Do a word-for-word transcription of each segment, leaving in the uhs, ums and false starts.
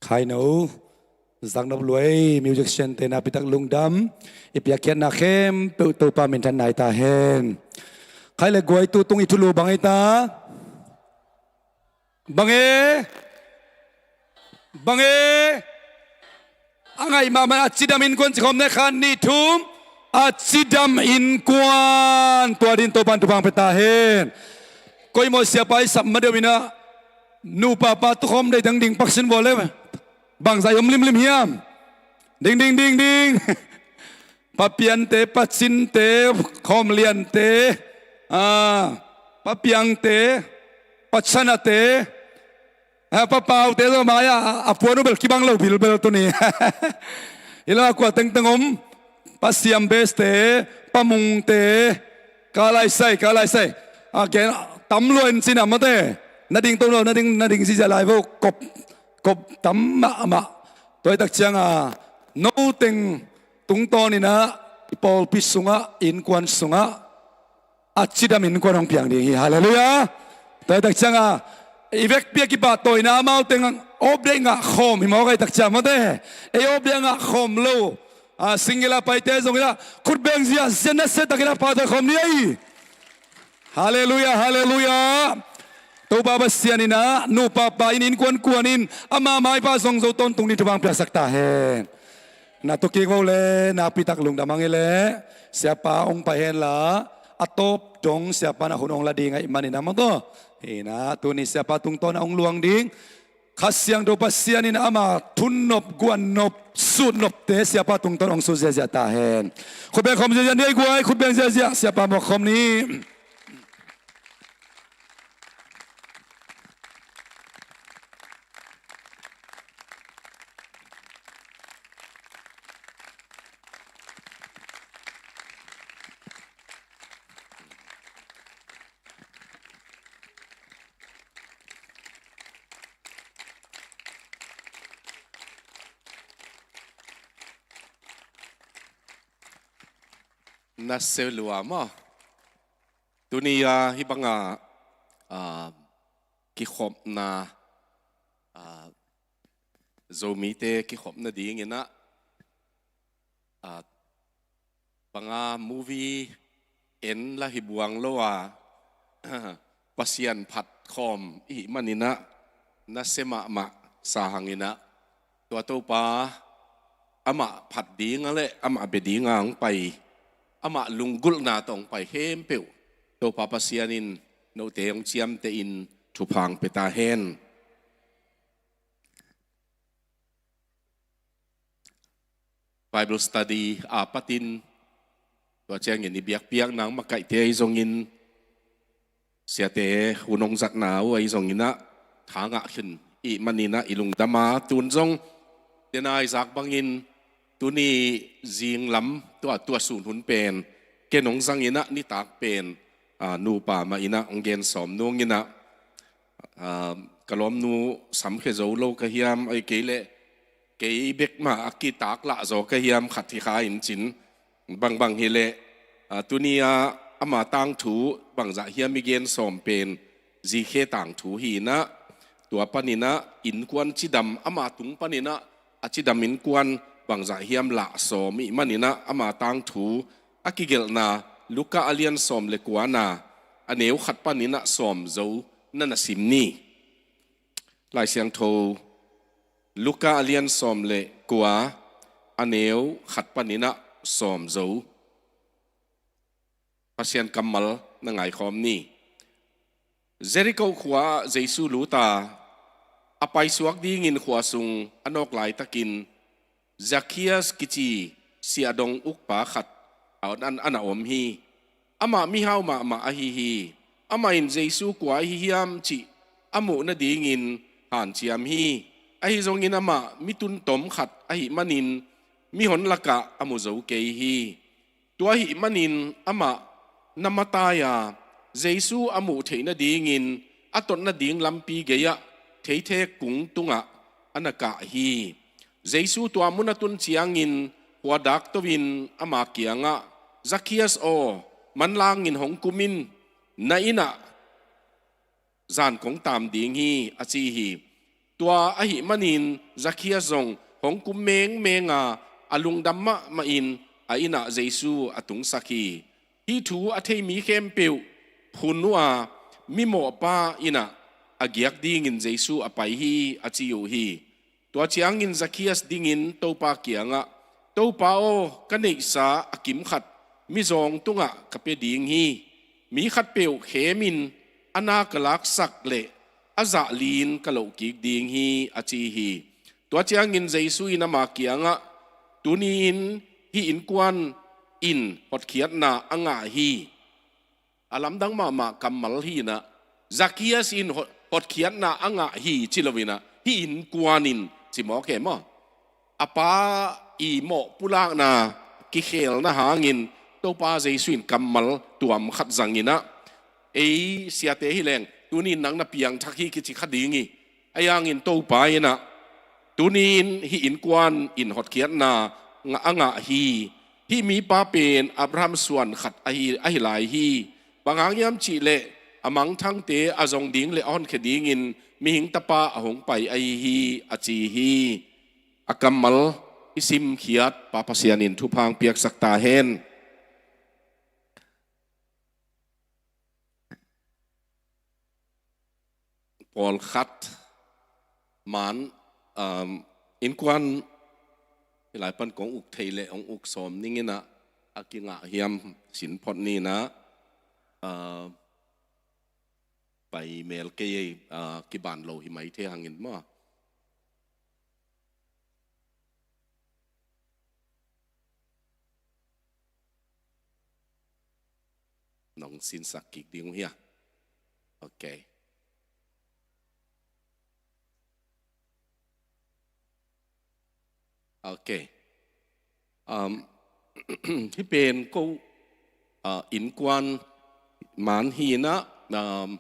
Hai no, zaknop luai, musician te napitak lungdam, i piakkhiatna khempeuh Topa minthan nai ta hen. Khai le guai, tu tung i thulu bang ei ta? Bang e? Bang e? A ngaih mahmah a cidam innkuan ci khawm ne, khat nih thum, a cidam innkuan. Tua din Topan thupha pia ta hen. Koi maw siapa i sap ma deuh inah, nupa pa tukhawm dei dang ding paksin vua le. Bangzah i om limlim hiam? Ding, ding, ding, ding. Pa Piante, Pa Cinte, Khawm Liante, a, Pa Piangte, Pa Chanate, a, Pa Paute, zo mai a, a puan uh bel kibang lo bilbel tuni. Hi lo a kua tengteng om, Pa Siam Beste, Pa Mungte, ka laisai, ka laisai. A gen tam lua in cina mate. Na ding to lo, na ding, na ding zizia lai vo, kop, kop tam mahmah. Tua hi tak cianga, no teng tungtawn inah, i pawlpi sungah, innkuan sungah, a cidam innkuan hong piang ding hi. Halleluiah. Tua hi tak cianga, i vekpi a kipahtawina amau teng awpdei ngah khawm hi mawk a hi tak ciang mate. Ei awpdei a ngah khawm lo, a, single a paite zong inah, khutbeng ziahziah nasia takin a pahtawi khawm ni ei. Halleluiah, halleluiah. Topa Pasian inah, nupa pa in innkuan kuan in, ama maipa zong zo tawntung ni thupha piaksak ta hen. Na tukik vo le, nakpitak lungdam ang hi le, siapa hong pai henla, a tawp dong siapa na hun hong la ding ahih manin a mawtaw. Hi inah, tuni siapa tungtawn a hong luang ding Kha Siangtho Pasian in ama thunnop, guannop, sutnopte siapa tungtawn hong sut ziahziah ta hen. Khutbeng khawm ziahziah ni ei guai, khutbeng ziahziah, siapa mawk khawm ni. Na se lua maw? Tuni a hih banga, ah, kikhopna, ah, Zomite kikhopna dingin ah, ah, banga movie en la hi buang lo a, Pasian phat khawm i hih manin ah, na se mahmah sa hangin ah, tua Topa amah phat ding a le amah bia ding a hong pai, amah lunggulhna tawh hong pai khempeuh Topa Pasian in note hong ciamteh in thupha hong pia ta hen. Bible study a patin, tua ciangin i biakpiakna makaihte ahi zongin, siate hun hong zatna uh ahi zongin ah, tha ngah khin i hih manin ah i lungdam a, tun zong tena i zak bangin tuni zinglam tua, tua sun hun pen ken hong zangin ah nitak pen, ah, nupa mah in ah hong gen sawm nungin ah, ah, ka lawmnu samkhia zo lo ka hiam, ahih kei leh kei bek mah a kitak lah zaw ka hiam khat hi kha in cin, bangbang hi leh, ah, tuni a ama tangthu bangzah hiam i gen sawm pen, Zikhe tangthu hi in ah, tua panin ah innkuan cidam ama tung panin ah, a cidam innkuan bangzah hiam lah sawm i hih manin ah ama tangthu a kigelhna Luka a lian sawm le kuana, a neu khat panin ah sawm zo na na sim ni. Lai Siangtho Luka a lian sawm le kua, a neu khat panin ah sawm zo. Pasian kammal na ngaikhawm ni. Jeriko khua ah Jesu lut a, a paisuak dingin khua sung a nawk laitakin, Zakhias kici siahdong ukpa khat a, a, a na om hi. Amah mihau mahmah ahi hi. Amah in Jesu kua ahi hiam cih a muh nadingin hanciam hi. Ahi zongin amah mi tuntom khat ahih manin mihon lakah a mu zo kei hi. Tua ahih manin amah na matai a, Jesu a muh theih nadingin a tot nading lampi gei-ah theithek kung tungah a na kah hi. Jesu tua mun a tun ciangin khua dak to-in ama kiangah, "Zakhias aw, manlangin hong kum in, na inn ah zan kong taam ding hi," a ci hi. Tua ahih manin Zakhias zong hong kum mengmeng a, a lungdam mahmahin a innah Jesu a tungsak hi. Hih thu a thei mi khempeuh phun uh a, mimawhpa innah a giak dingin Jesu a pai hi, a ci uh hi. Tua ciangin Zakhias dingin Topa kiangah, "Topa aw, ka neihsa a kimkhat mizawng tungah ka pia ding hi. Mi khatpeuh khemin a na ka laksak leh a zah li-in ka lohkik ding hi," a ci hi. Tua ciangin Jesu in ama kiangah, "Tuni-in hih innkuan in hotkhiatna a ngah hi." A lamdang mahmah kammal hi inah, Zakhias in hot-, hotkhiatna a ngah hi ci lo inah, hih innkuan in ci mawk e maw? A pa i mawh pulakna kikhelna hangin Topa Jesu in kammal tuam khat zang inah, "Ei siate hi leng, tuni-in nang na piangthak hi," kici kha ding hi. Ahi hangin Topa inah, "Tuni-in hih innkuan in hotkhiatna ngah, a ngah hi. Hih mipa pen Abraham suan khat ahi, ahi lai hi. Bang hang hiam cihleh a mangthangte a zong ding le a honkhia dingin mihing tapa a hong pai ahi hi," a ci hi. A kammal i simkhiat Pa Pasian in thupha hong piaksak ta hen. Pawlkhat man, um, innkuan hih lai pan kong uk thei leh hong uk sawm ning inah, a kingah hiam sin phot ni inah, uh, pai mel kei ei, uh, kiban lo hi mai thei hangin maw. Nong sinsak kik ding uh hia? Ok. Ok. Um, hih pen ko, uh, innkuan man hi inah, um,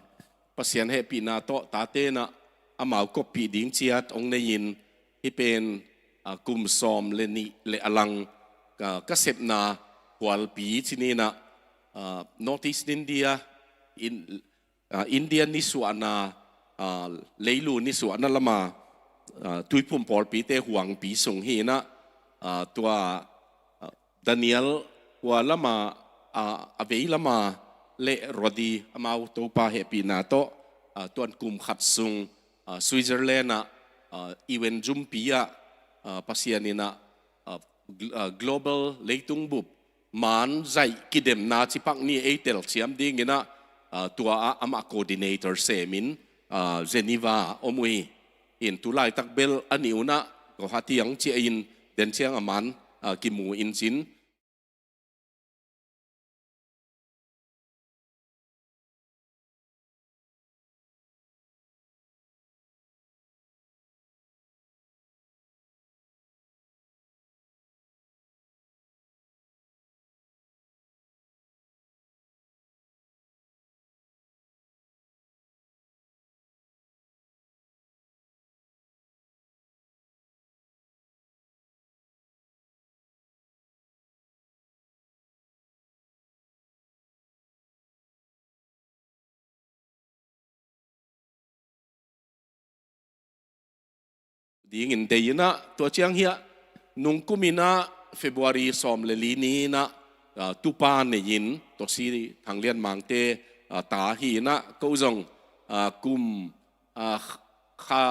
Pasian hehpihna tawh tate inah amau koppih ding ciat hong nei-in, hih pen, ah, kum sawm le nih le a lang, ah, ka sepna Hualpi ci ni inah, ah, North East India, in, ah, India nisuahna, ah, leilu nisuahna lama, ah, Tuiphum pawlpite huangpi sung hi inah, ah, tua, ah, Daniel hua lama, ah, a vei lama le Rodi amau Topa hehpihna tawh, ah, tuan kum khat sung, ah, Switzerland ah, ah, U N zumpi ah, ah, Pasian inah, ah, gl-, ah, global leitung bup man zaih kidemna cipak ni ei telciam ding inah, ah, tua ah amah coordinator semin, ah, Geneva ah om uh hi. In tu laitak bel a nih un ah Guwahati ah hong ciah in, den ciang a man, ah, kimu in cin. Dingin dei inah, tua ciang hiah nungkum inah February sawm le li ni inah, ah, tupa nei-in Tosi Thang Lian Mangte, ah, ta hi inah, ko zong, ah, kum, ah, kha,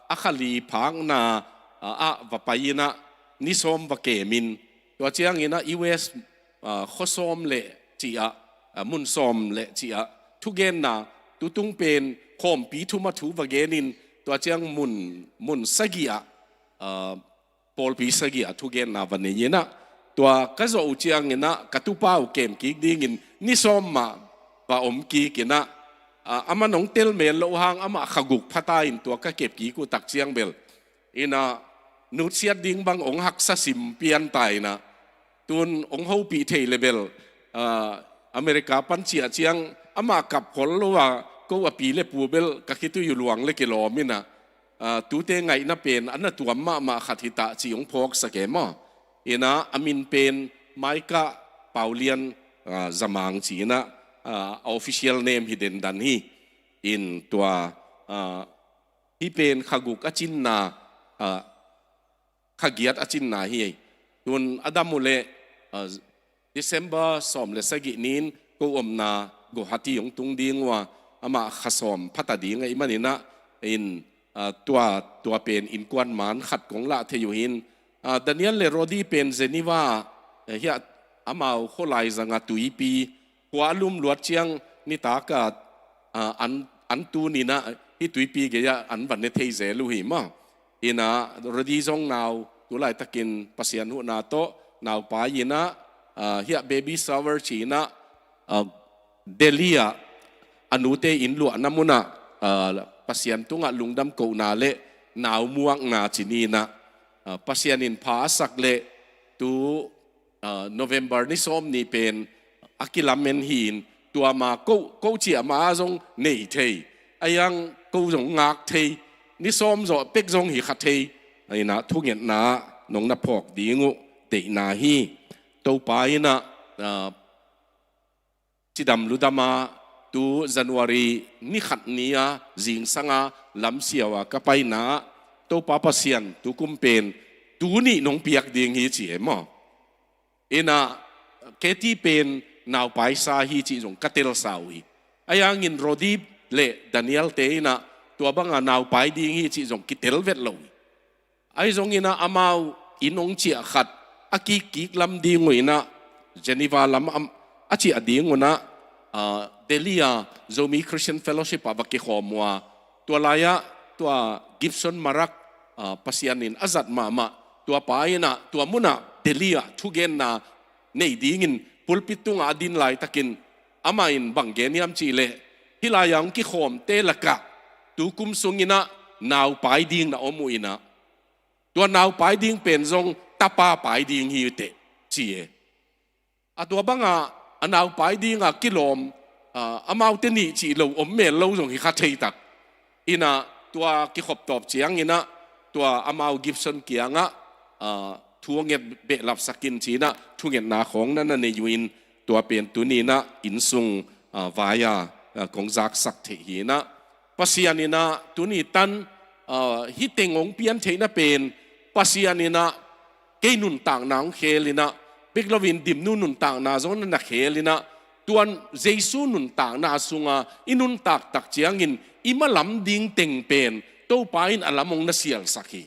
a kha li phakna, ah, ah va pai inah ni sawm va kemin, tua ciang inah U S, ah, khua sawm le cih ah, ah, mun sawm le cih ah thugenna, tutung pen khawmpi thum ah thu va genin, tua ciang mun, mun sagih ah, ah, pawlpi sagih ah thugenna va nei inah, tua ka zawh uh ciang inah ka tupa uh kem kik dingin ni sawm mah va om kik inah, ah, amah nong tel mel loh hang amah kha guk pha ta in, tua ka kep kik uh tak ciang bel inah nutsiat ding bang hong haksa sim pian ta inah, tun hong hopih thei le bel, ah, America pan ciah ciang amah kap khol lo a, ko a pi le pu bel ka khitui uh luang le kilawm inah, ah, tute ngaihna pen a na tuam mahmah khat hi ta ci hong phawksak e maw? Inah a min pen Maika Paulian, ah, Zamang ci inah, ah, a official name hi dendan hi. In tua, ah, Hih pen kha guk a cinna, ah, kha giat a cinna hi. Tun a dam uh leh, ah, December sawm le sagih ni-in ko omna Guwahati hong tung ding uh a, amah kha sawm pha ta ding ahih manin ah, in, ah, tua, tua pen innkuan man khat kong lah thei uh hi. Ah, Daniel le Rodi pen Geneva, eh, hiah amau khualai zangah tuipi, khua a lum luat ciang nitak ah, ah, an, an tun in ah hih tuipi gei-ah an va ne thei zel uh hi maw. In ah Rodi zong nau, tu laitakin Pasian huhna tawh naupai in ah, ah, hiah baby shower ci-in ah, ah, Delhi ah a nute inn luahna munah, ah, Pasian tungah lungdam kohna le nau muakna ci ni-in ah, ah, Pasian in pha a sak leh tu, ah, November ni sawm ni pen a kilamen hi-in, tua ma ko, ko ciah ma zong nei thei, a hiang ko zong ngak thei, ni sawm zawh pek zong hi kha thei, in ah thungetna nong na phawk ding uh deihna hi. Topa in ah, ah, cidam ludam a, tu January ni khat ni-a zingsang a lamsiau a ka paina ah, Topa Pasian tu kum pen tu nih nong piak ding hi ci e maw. In ah Katie pen naupai sa hi cih zong ka telsa uh hi. A hiangin Rodi le Daniel te in ah tua banga naupai ding hi cih zong kitel vet lo hi. Ahi zongin ah amau inn hong ciah khat a kikkik lam ding uh in ah, Geneva lam a, a ciah ding un ah, ah, Delhi a Zomi Christian Fellowship ah va kikhawm uh a, tua lai-ah tua Gibson Marak, ah, Pasian in a zat mahmah, tua pa in ah tua munah Delhi ah thugenna nei dingin pulpit tungah a din laitakin amah in bang gen hiam cih leh, hih lai-ah hong kikhawmte lakah tu kum sungin ah naupai ding na om uh in ah, tua naupai ding pen zong tapa pai ding hi uh teh ci e. A tua banga a naupai dinga kilawm, ah, amaute nih cih lo om mel lo zong hi kha thei tak. In ah tua kikhop tawp ciangin ah tua amau Gibson kiangah, ah, thu a nget behlapsak in ci-in ah thungetna khawng na na nei uh in, tua pen tuni-in ah inn sung, ah, vai-a, ah, kong zaksak theih hi-in ah, Pasian in ah tuni tan, ah, hih teng hong pian theihna pen Pasian in ah kei nuntakna hong khel in ah, bek loin Dimnu nuntakna zong na na khel in ah, tuan Jesu nuntakna sunga i nuntak tak ciangin i malam ding teng pen Topa in a lam hong na sialsak hi.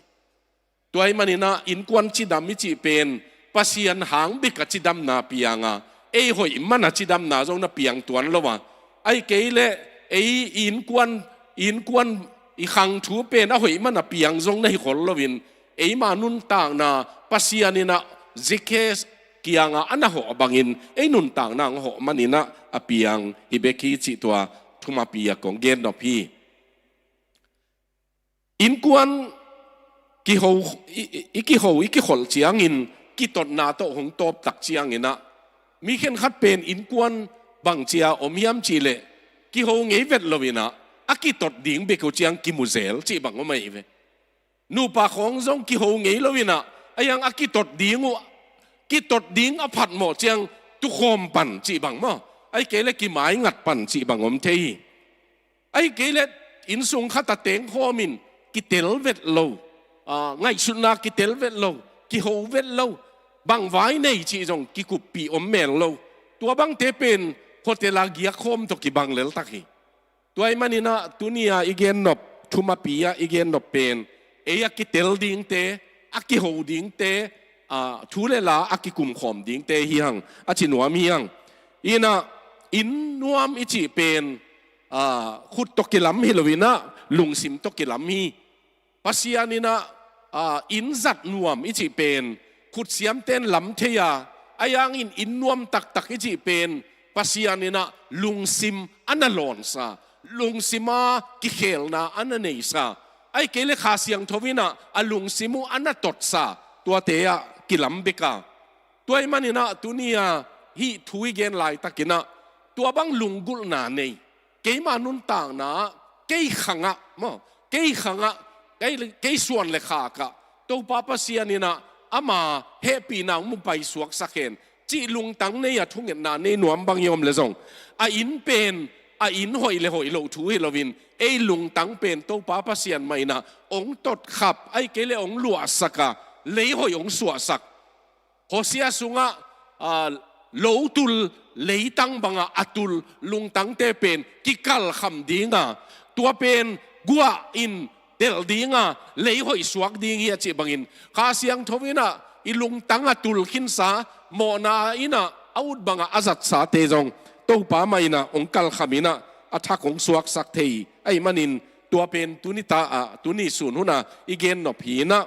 Tua ahih manin ah innkuan cidam i cih pen Pasian hang bek a cidamna piang a, ei hoih man a cidamna zong na piang tuan lo a, ahih kei leh ei i innkuan, i innkuan i khang thu pen a hoih man a piang zong na hi khol loin, eima nuntakna Pasian in ah Zacchaeus kiangah a na hawh bangin ei nuntakna hong hawh manin ah a piang hi bek hi cih tua thumapi a kong gen nop hi. Innkuan kiho, i, i, i kiho, i kikholh ciangin kitotna tawh hong tawp tak ciangin ah, mi khenkhat pen innkuan bang cia om hiam cih leh kiho ngei vet loin ah a kitot ding bek uh ciang kimu zel cih bang om ahi ve. Nupa khawng zong kiho ngei loin ah, a hiang a kitot ding uh, kitot ding a phatmawh ciang tukhawm pan cih bang maw, ahih kei leh kimaingat pan cih bang om thei hi. Ahih kei leh inn sung khat a tengkhawm in kitel vet lo, ah, ngaihsutna kitel vet lo, kiho vet lo, bang vai nei cih zong kikuppih om mel lo. Tua bangte pen hotel a giakkhawm tawh kibang leltak hi. Tua ahih manin ah tuni-a i gen nop, thumapi-a i gen nop pen ei a kitel dingte, a kiho dingte, ah, thu le la a kikumkhawm dingte hi hang, a ci nuam hi hang. In ah inn nuam i cih pen, ah, khut tawh kilam hi loin ah lungsim tawh kilam hi. Pasian in ah, ah, inn zat nuam i cih pen khutsiamten lam thei a, a hiangin inn nuam taktak i cih pen Pasian in ah lungsim a na lawnsa, lungsim a kikhelna a na neisa, ahih kei leh Kha Siangtho in ah a lungsim uh a na totsa, tuate ah kilam bek a. Tua ahih manin ah tuni-a hih thu i gen laitakin ah tua bang lunggulhna nei, keima nuntakna ah, kei khangah maw, kei khangah, kei, kei suan le khakah Topa Pasian in ah ama hehpihna hong mu paisuaksak hen cih lungtang nei a thungetna nei nuam bang i om leh zong, a inn pen a inn hoih le hoih loh thu hi loin, ei lungtang pen Topa Pasian mah in ah hong totkhap, ahih kei leh hong luahsak a, lei hoih hong suahsak. Hosea sungah, aa, lo tul, leitang bangah a tul lungtangte pen kikalkham ding a, tua pen guah in delh ding a, lei hoih suak ding hi a cih bangin, Kha Siangtho in ah i lungtang a tul khinsa, mawhna in ah a ut bangah a zatsate zong Topa mah in ah hong kalkham in ah a thak hong suaksak thei ahih manin, tua pen tuni ta ah, tuni sun hun ah i gennop hi in ah,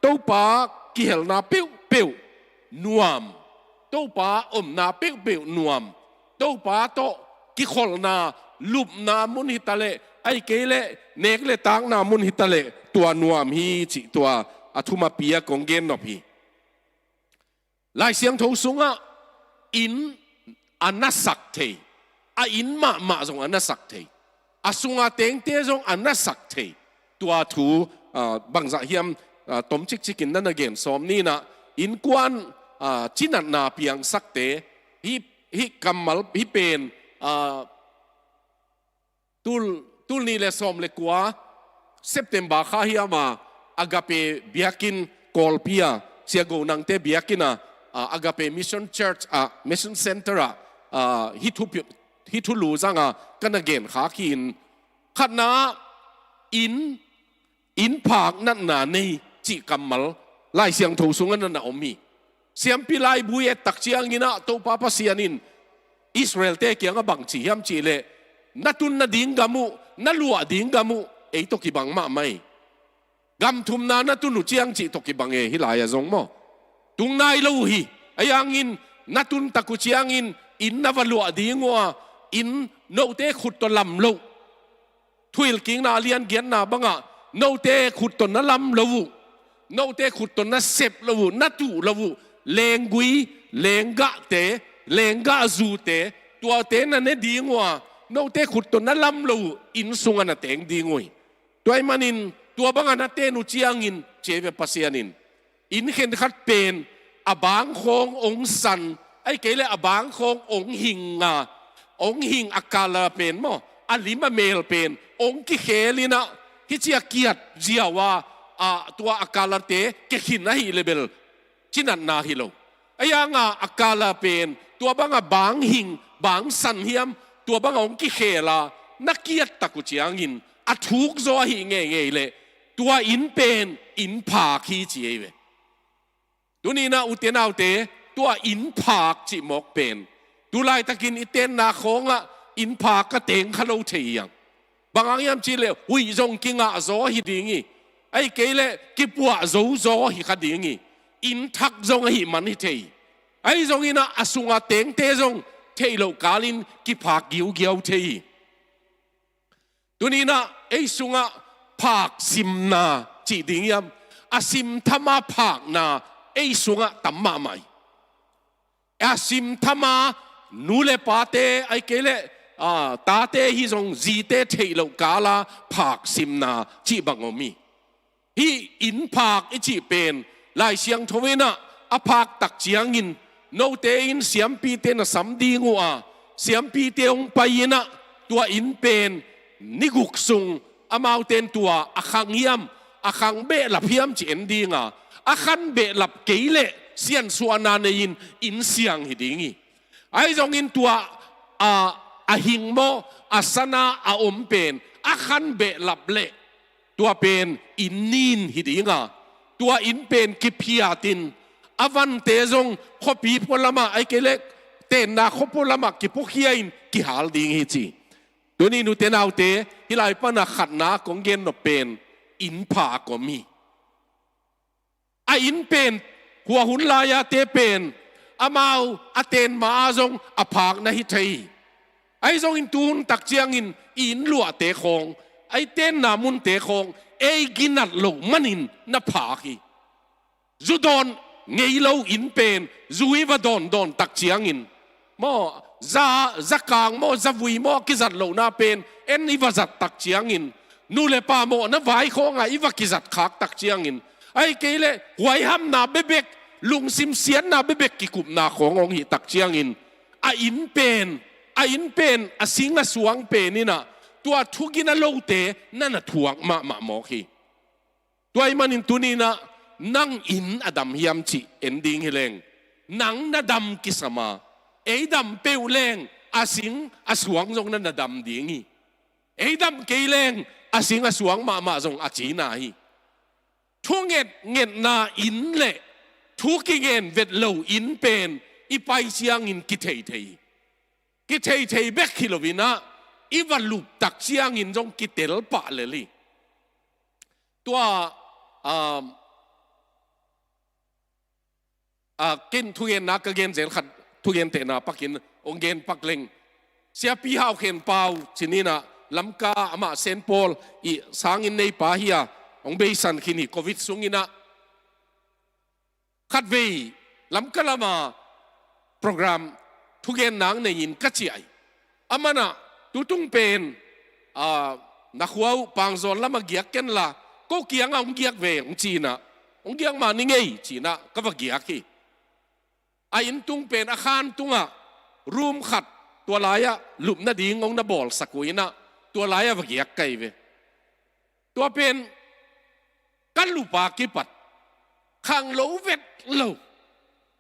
Topa kihelna peuhpeuh nuam, Topa omna peuhpeuh nuam, Topa tawh kikholhna, lupna mun hi ta leh, ahih kei leh nek le takna mun hi ta leh, tua nuam hi cih tua a thumapi a kong gennop hi. Lai Siangtho sungah inn a nasak thei, a inn mahmah zong a nasak thei, a sunga tengte zong a nasak thei. Tua thu, aa, bangzah hiam, aa, tom cikcikin na na gen sawm ni in ah, innkuan, aa, cinatna piangsakte, hih, hih kammal, hih pen, aa, tul, tul nih le sawm le kua, September kha hiam a, Agape biakinn Kawlpi a, Sia Go Nangte biakinn a, aa, Agape Mission Church a, Mission Center a, aa, hih thu pi-, hih thulu zang a ka na gen khak hi in, khatna, inn, inn phak natna nei cih kammal Lai Siangtho sungah na na om hi. Siampi laibu i et tak ciangin ah Topa Pasian in Israelte kiangah bang ci hiam cih leh, na tun nading gam uh, na luah ding gam uh, ei tawh kibang mahmah hi. Gam thumna na tun uh ciang cih tawh kibang e, hih lai-ah zong maw. Tung nai lo uh hi. Ahi hangin na tun tak uh ciangin inn na va luah ding uh a, inn note khut tawh lam loh. Thuhilhkikna a lian giatna bangah, note khut tawh na lam lo uh, note khut tawh na sep lo uh, na tuh lo uh, lenggui, lenggahte, lenggahzute, tuate na ne ding uh a, note khut tawh na lam lo uh, inn sungah na teng ding uh hi. Tua ahih manin, tua bangah na ten uh ciangin, ci ei ve Pasian in, inn khenkhat pen a bang khawng hong san, ahih kei leh a bang khawng hong hing a, hong hing a color pen maw, a lim a mel pen hong kikhel in ah, hih ci a kiat ziau a, a, tua a color-te kekhin ahih leh bel cinatna hi lo. Ahi hang a, a color pen tua bangah bang hing, bang san hiam, tua bangah hong kikhel a, na kiat tak uh ciangin a thuk zaw ahih ngeingei leh, tua inn pen inn phak hi, ci ei ve. Tuni in ah, ute naute, tua inn phak cih mawk pen, tu laitakin i tenna khawngah inn phak ka teng kha lo thei hi hang. Bang hang hiam cih leh, huih zong kingah zaw hi ding hi. Ahih kei leh kipuah zo zaw hi kha ding hi. Inn thak zong ahih man hi thei hi. Ahi zongin ah, a sunga tengte zong theih loh kalin kiphak giugiau thei hi. Tuni in ah ei sungah phak simna cih ding hiam, a simtham a phakna ei sungah tam mahmah hi. A simtham a nu le pate, ahih kei leh, aa, tate hi zong zite theih loh kal a phak simna cih bang om hi. Hih inn phak i cih pen, Lai Siangtho in ah a phak tak ciangin, note in siampite na sam ding uh a, siampite hong pai in ah, tua inn pen ni guk sung, amaute in tua a khang hiam, a khang behlap hiam ci en ding a, a khan behlap kei leh siansuahna nei-in inn siang hi ding hi. Ahi zongin tua, a, a hing maw, a san a a om pen a khan behlap leh, tua pen inn nin hi ding a, tua inn pen kiphiat in, a vante zong khuapi pualamah, ahih kei leh tenna khua pualamah kipuakhia in kihal ding hi, ci. Tuni in, ute naute, hih lai pan a khatna kong gennop pen inn phak om hi. A inn pen, hua hun lai-ate pen, amau a ten ma-a zong a phak na hi thei hi. Ahi zongin tu hun tak ciangin i inn luahte khawng, a i tenna munte khawng ei ginat loh manin na phak hi. Zu dawn ngei lo inn pen zu i va dawndawn tak ciangin, maw, za, zakang maw, zavui maw, a kizat lohna pen en i va zat tak ciangin, nu le pa mawhna vai khawngah i va kizat khak tak ciangin, ahih kei leh huaihamna bekbek, lungsim siatna bekbek kikupna khawng hong hih tak ciangin, a inn pen A inn pen, a sing a suang pen in ah, tua thugina lote na na thuak mahmah mawk hi. Tua ahih manin tuni in ah, nang inn a dam hiam cih en ding hi leng, nang na dam kisam a, ei dam peuh leng a sing a suang zong na na dam ding hi. Ei dam kei leng a sing a suang mahmah zong a cina hi. Thunget ngetna inn le thu kingen vet lo inn pen i pai ciangin kithei thei hi. Kithei thei bek hi lo in ah, i va lup tak ciangin zong kitel pah lel hi. Tua, um, a, ken thugenna ka gen zel khat, thugentehna pakin hong gen pak leng. Siapi Hau Khen Pau ci-in ah, Lamka, amah Saint Paul i sangin neipa hi a, hong beisan khin hi Covid sungin ah. Khatvei Lamka lama program thugenna nei-in ka ciah hi. Aman ah, tutung pen, a, na khua uh Pangzawn lama giak ken la, ko kiangah hong giak ve, hong ci-in ah, hong giak mah ni ngei ci-in ah ka va giak hi. A inn tung pen a khan tungah room khat, tua lai-ah lupna ding hong na bawlsak uh in ah, tua lai-ah va giak ka hi ve. Tua pen ka lup a kipat khanglo vet lo,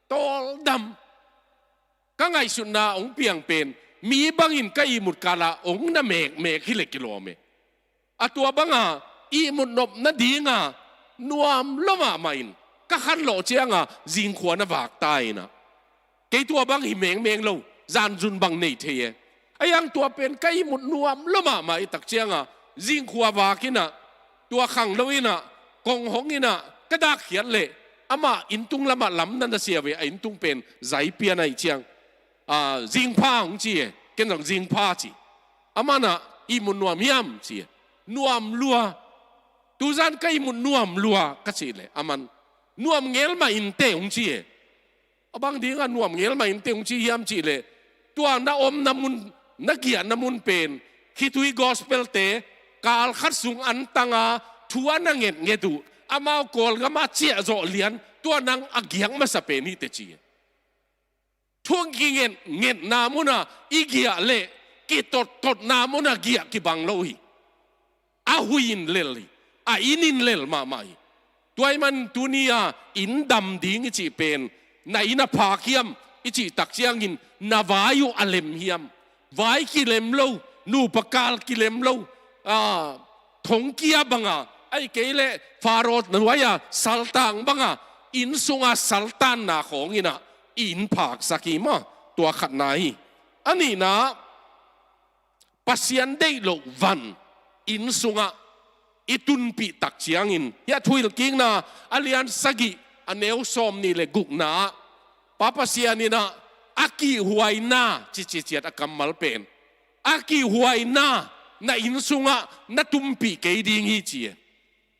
tawldam. Ka ngaihsutna hong piang pen mi bangin ka ihmut kala hong na mekmek hi leh kilawm e. A tua banga ihmut nopna dinga nuam lua mahmah in, ka khanlawh cianga zingkhua na vak ta in ah, kei tua bang hi mengmeng lo, zanzun bang nei thei e. A hiang tua pen ka ihmut nuam lua mahmah i tak cianga zingkhua vak in ah, tua khanglo in ah, kong hong in ah, ka dakkhiat leh amah inntung lamah lam na na sia ve, a inntung pen zaipian ahih ciang, a, zingpha hong ci e, ken zong zingpha ci. Aman ah, ihmut nuam hiam ci e. Nuam lua. Tuzan ka ihmut nuam lua ka cih leh, aman, nuam ngel mah inteh hong ci e. A bang dinga nuam ngel mah inteh hong ci hiam cih leh, tua na omna mun, na giahna mun pen khitui gospel-te kal khat sung antanga thu a na ngetnget uh, amau Kawlgama ciahzawh lian, tua nang a giak masa pen hi teh ci e. Thu kinget ngetna muna i giah leh kitottotna muna giah kibang lo hi. A hui in lel hi. A inn in lel mahmah hi. Tua ahih man tuni-a inn dam ding i cih pen, na inn a phak hiam i cih tak ciangin na vai uh a lem hiam? Vai kilem lo, nupa kal kilem lo, a, thongkia banga, ahih kei leh Faro nuai-a saltang banga, inn sunga saltanna khawng in ah i inn phaksak hi maw? Tua khatna hi. A nihna, Pasian deih loh van inn sungah i tunpih tak ciangin, hiah Thuhilhkikna a lian sagih, a neu sawmnih le gukna ah, Pa Pasian in ah, a kihhuaina, ci, ci ciat a kammal pen, a kihhuaina na inn sungah na tunpih kei ding hi ci e.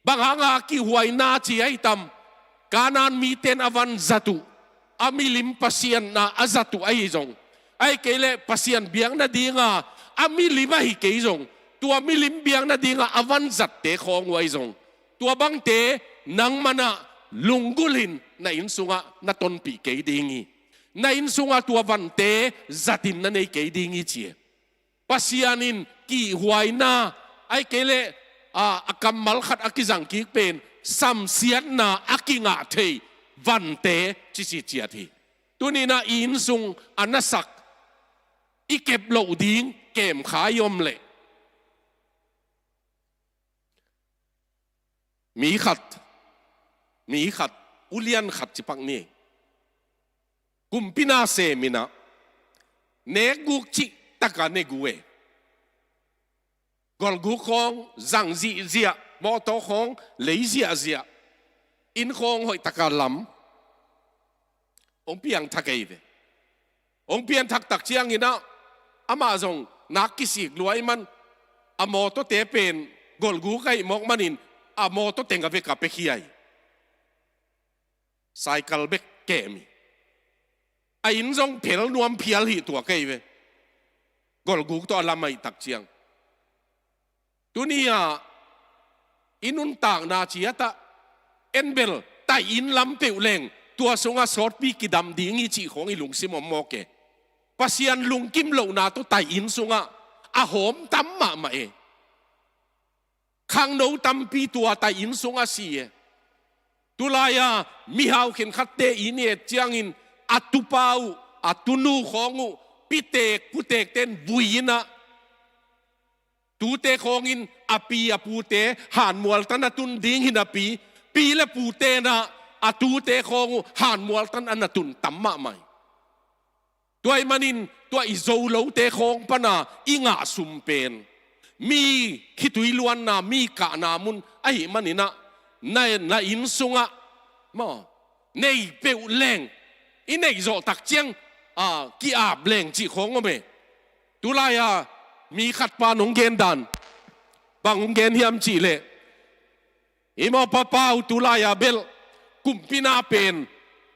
Bang hanga a kihhuaina ci ahi tam? Kanaan mite in a van zat uh, a milim pasian na a zat uh ahi zong, ahih kei leh Pasian biakna dinga a milim ahi kei zong, tua milim biakna dinga a van zatte khawng uh ahi zong, tua bangte nangman ah lunggulh in na inn sungah na tonpih kei ding hi. Na inn sungah tua vante zatin na nei kei ding hi ci e. Pasian in kihhuaina, ahih kei leh, a, a kammal khat a kizangkik pen, samsiatna a kingah thei vante, ci, ci ciat hi. Tuni-in ah i inn sung a nasak, i kep loh ding kemkhai om leh, mi khat, mi khat, ulian khat ci pak ni. Kumpi na sem in ah, nekguk cih taka ne gu e. Golhguk khawng zang zihziah, mawtaw khawng lei ziahziah, inn khawng hoih taka lam hong piangthak ei ve. Hong piangthak tak ciangin ah, amah zong nak kisik lua ahih man, a mawtawte pen golhguk ahih mawk manin, a mawtaw teng a vek a pekhia hi. Cycle bek kem hi. A inn zong phel nuam phial hi tua kei ve. Golhguk tawh a lam ahih tak ciang. Tuni-a i nuntakna ciatah, en bel, tai inn lam peuh leng, tua sungah sawtpi kidam ding hi cih khawng i lungsim om mawk e. Pasian lungkim lohna tawh tai inn sungah a hawm tam mahmah e. Khangno tampi tua tai inn sungah si e. Tulai-a mihau khenkhatte i ni et ciangin a tupa uh, a tunu khawng uh, pitek putekten vui inah, tute khawngin a pi a pute hanmualtan a tun ding hi napi, pi le pute inah a tute khawng uh hanmualtan a na tun tam mahmah hi. Tua ahih manin tua i zo lote khawng pana i ngah sum pen mi khitui luanna, mi kahna mun ahih maninah, na, na inn sungah maw, nei peuh leng, i neih zawh tak ciang a ki-ap leng cih khawng om e. Tulai-a mi khat pan hong gen dan bang hong gen hiam cihleh, i mawh papa uh tulai-a belh kumpina pen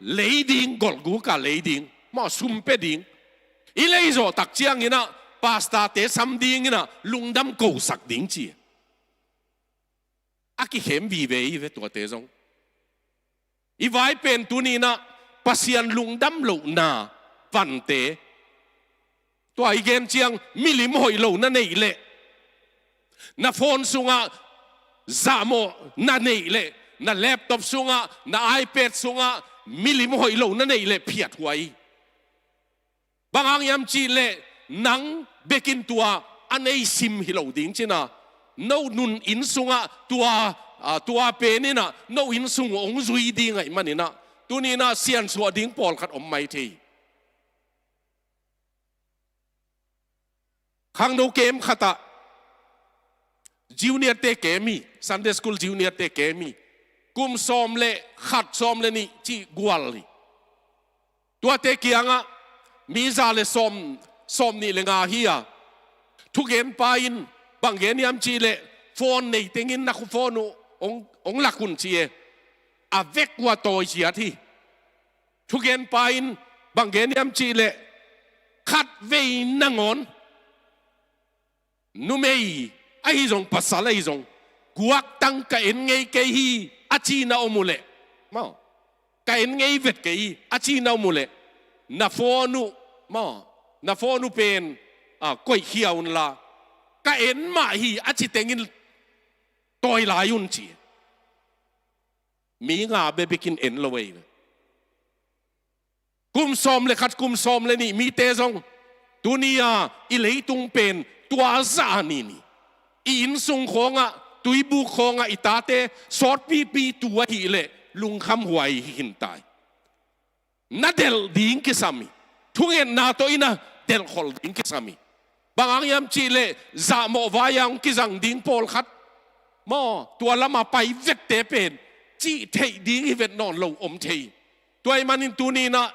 lei ding, golhguk a lei ding, mawh sum pia ding. I lei zawh tak cianginah pastor-te sam dinginah lungdam kosak ding ci. A kikhem vive i ve tuate zong. I vai pen tuninah Pasian lungdam lohna vante. Tua i gen ciang milim hoih lo na neih leh, na phone sungah zahmawh na neih leh, na laptop sungah, na iPad sungah milim hoih lo na neih leh phiathuai. Bang hang hiam cihleh nang bekin tua a nei sim hi lo ding cina, no nun inn sungah tua, a, tua peninah no inn sung hong zui ding ahih maninah tuninah siansuah ding pawlkhat om mai thei. Khangno kem khatah junior-te kem hi, Sunday school junior-te kem hi. Kum sawm le khat, sawm le nih cih gual hi. Tuate kiangah mi za le sawm, sawm nih le nga hi-a, thugenpa in bang gen hiam cihleh phone nei tengin na khuaphone uh hong, hong lak un ci e. A vek uh a tawi ciat hi. Thugenpa in bang gen hiam cihleh khatvei nangawn numei ahi zong pasal ahi zong guaktang ka en ngei kei hi a ci na om uhleh, maw, ka en ngei vet kei hi a ci na om uhleh, na phone uh, maw, na phone uh pen, a, koihkhia unla, ka en mah hi a ci tengin tawi lai un ci. Mi nga bebekin en lo ei ve. Kum sawm le khat, kum sawm le nih mite zong tuni-a i leitung pen tua zah a ni ni. I inn sung khawngah, tuibuk khawngah i tate sawtpipi tu ahihleh lungkhamhuai hi khinta hi. Na delh ding kisam hi. Thungetna tawh i na delhkhol ding kisam hi. Bang hang hiam cihleh zahmawh vai-a hong kizang ding pawlkhat, maw, tua lama pai vette pen cih theih ding hi vet nawn lo om thei. Tua ahih manin tuninah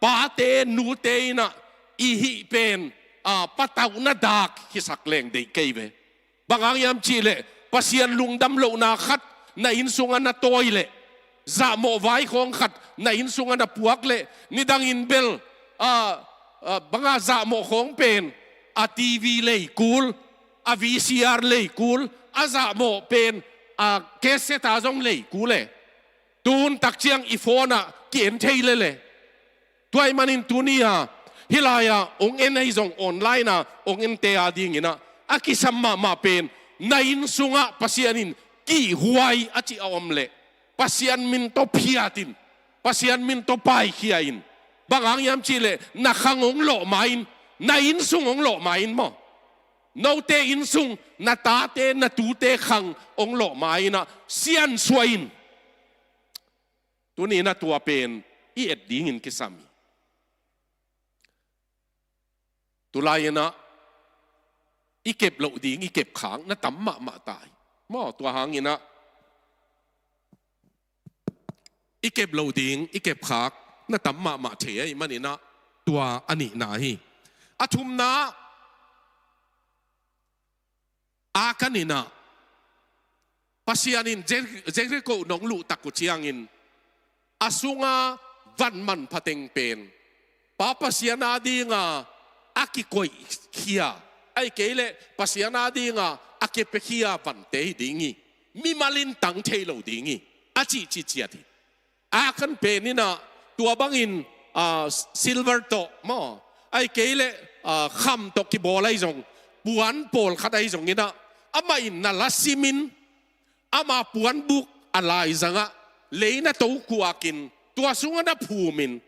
pate nute inah i hih pen, a, patauhna dak hisak leng deih kei ve. Bang hang hiam cihleh Pasian lungdam lohna khat na inn sungah na tawi leh, zahmawh vai khawng khat na inn sungah na puak leh, nidangin bel, a, a, banga zahmawh khawng pen a TV lei kul, a VCR lei kul, a zahmawh pen a cassette-a zong lei kul e. Tun takciang i phone-ah ki-en thei lele. Tua ahih manin tuni-a hih lai-a hong en ahi zong online-a hong ente a dinginah a kisam mahmah pen na inn sungah Pasian in kihhuai a cih a om leh Pasian min tawh phiat in, Pasian min tawh paikhia in. Bang hang hiam cihleh na khang hong lawhma in, na inn sung hong lawhma in maw. Note inn sung, na tate na tute khang hong lawhma inah siansuah in. Tuninah tua pen i et dingin kisam hi. Tulai-inah i kep loh ding i kepkhak na tam mahmah ta hi. Maw, tua hanginah i kep loh ding i kepkhak na tam mahmah thei ahih maninah tua a nihna hi. A thumna, Akhan inah Pasian in Jer-, Jericho nong luh tak uh ciangin a sunga van manpha teng pen Pa Pasian a dinga a kikoihkhia, ahih kei leh Pasian a dinga a kipiakhia vante hi ding hi. Mimal in tang thei lo ding hi, a cihcih ciat hi. Akhan pen inah tua bangin, ah, silver tawh maw, Ahih kei leh, ah, kham tawh kibawl ahi zong, puan pawlkhat ahi zongin ah, amah in na la simin, ama puanbuk a laizangah lei na to kuakin, tua sungah na phumin,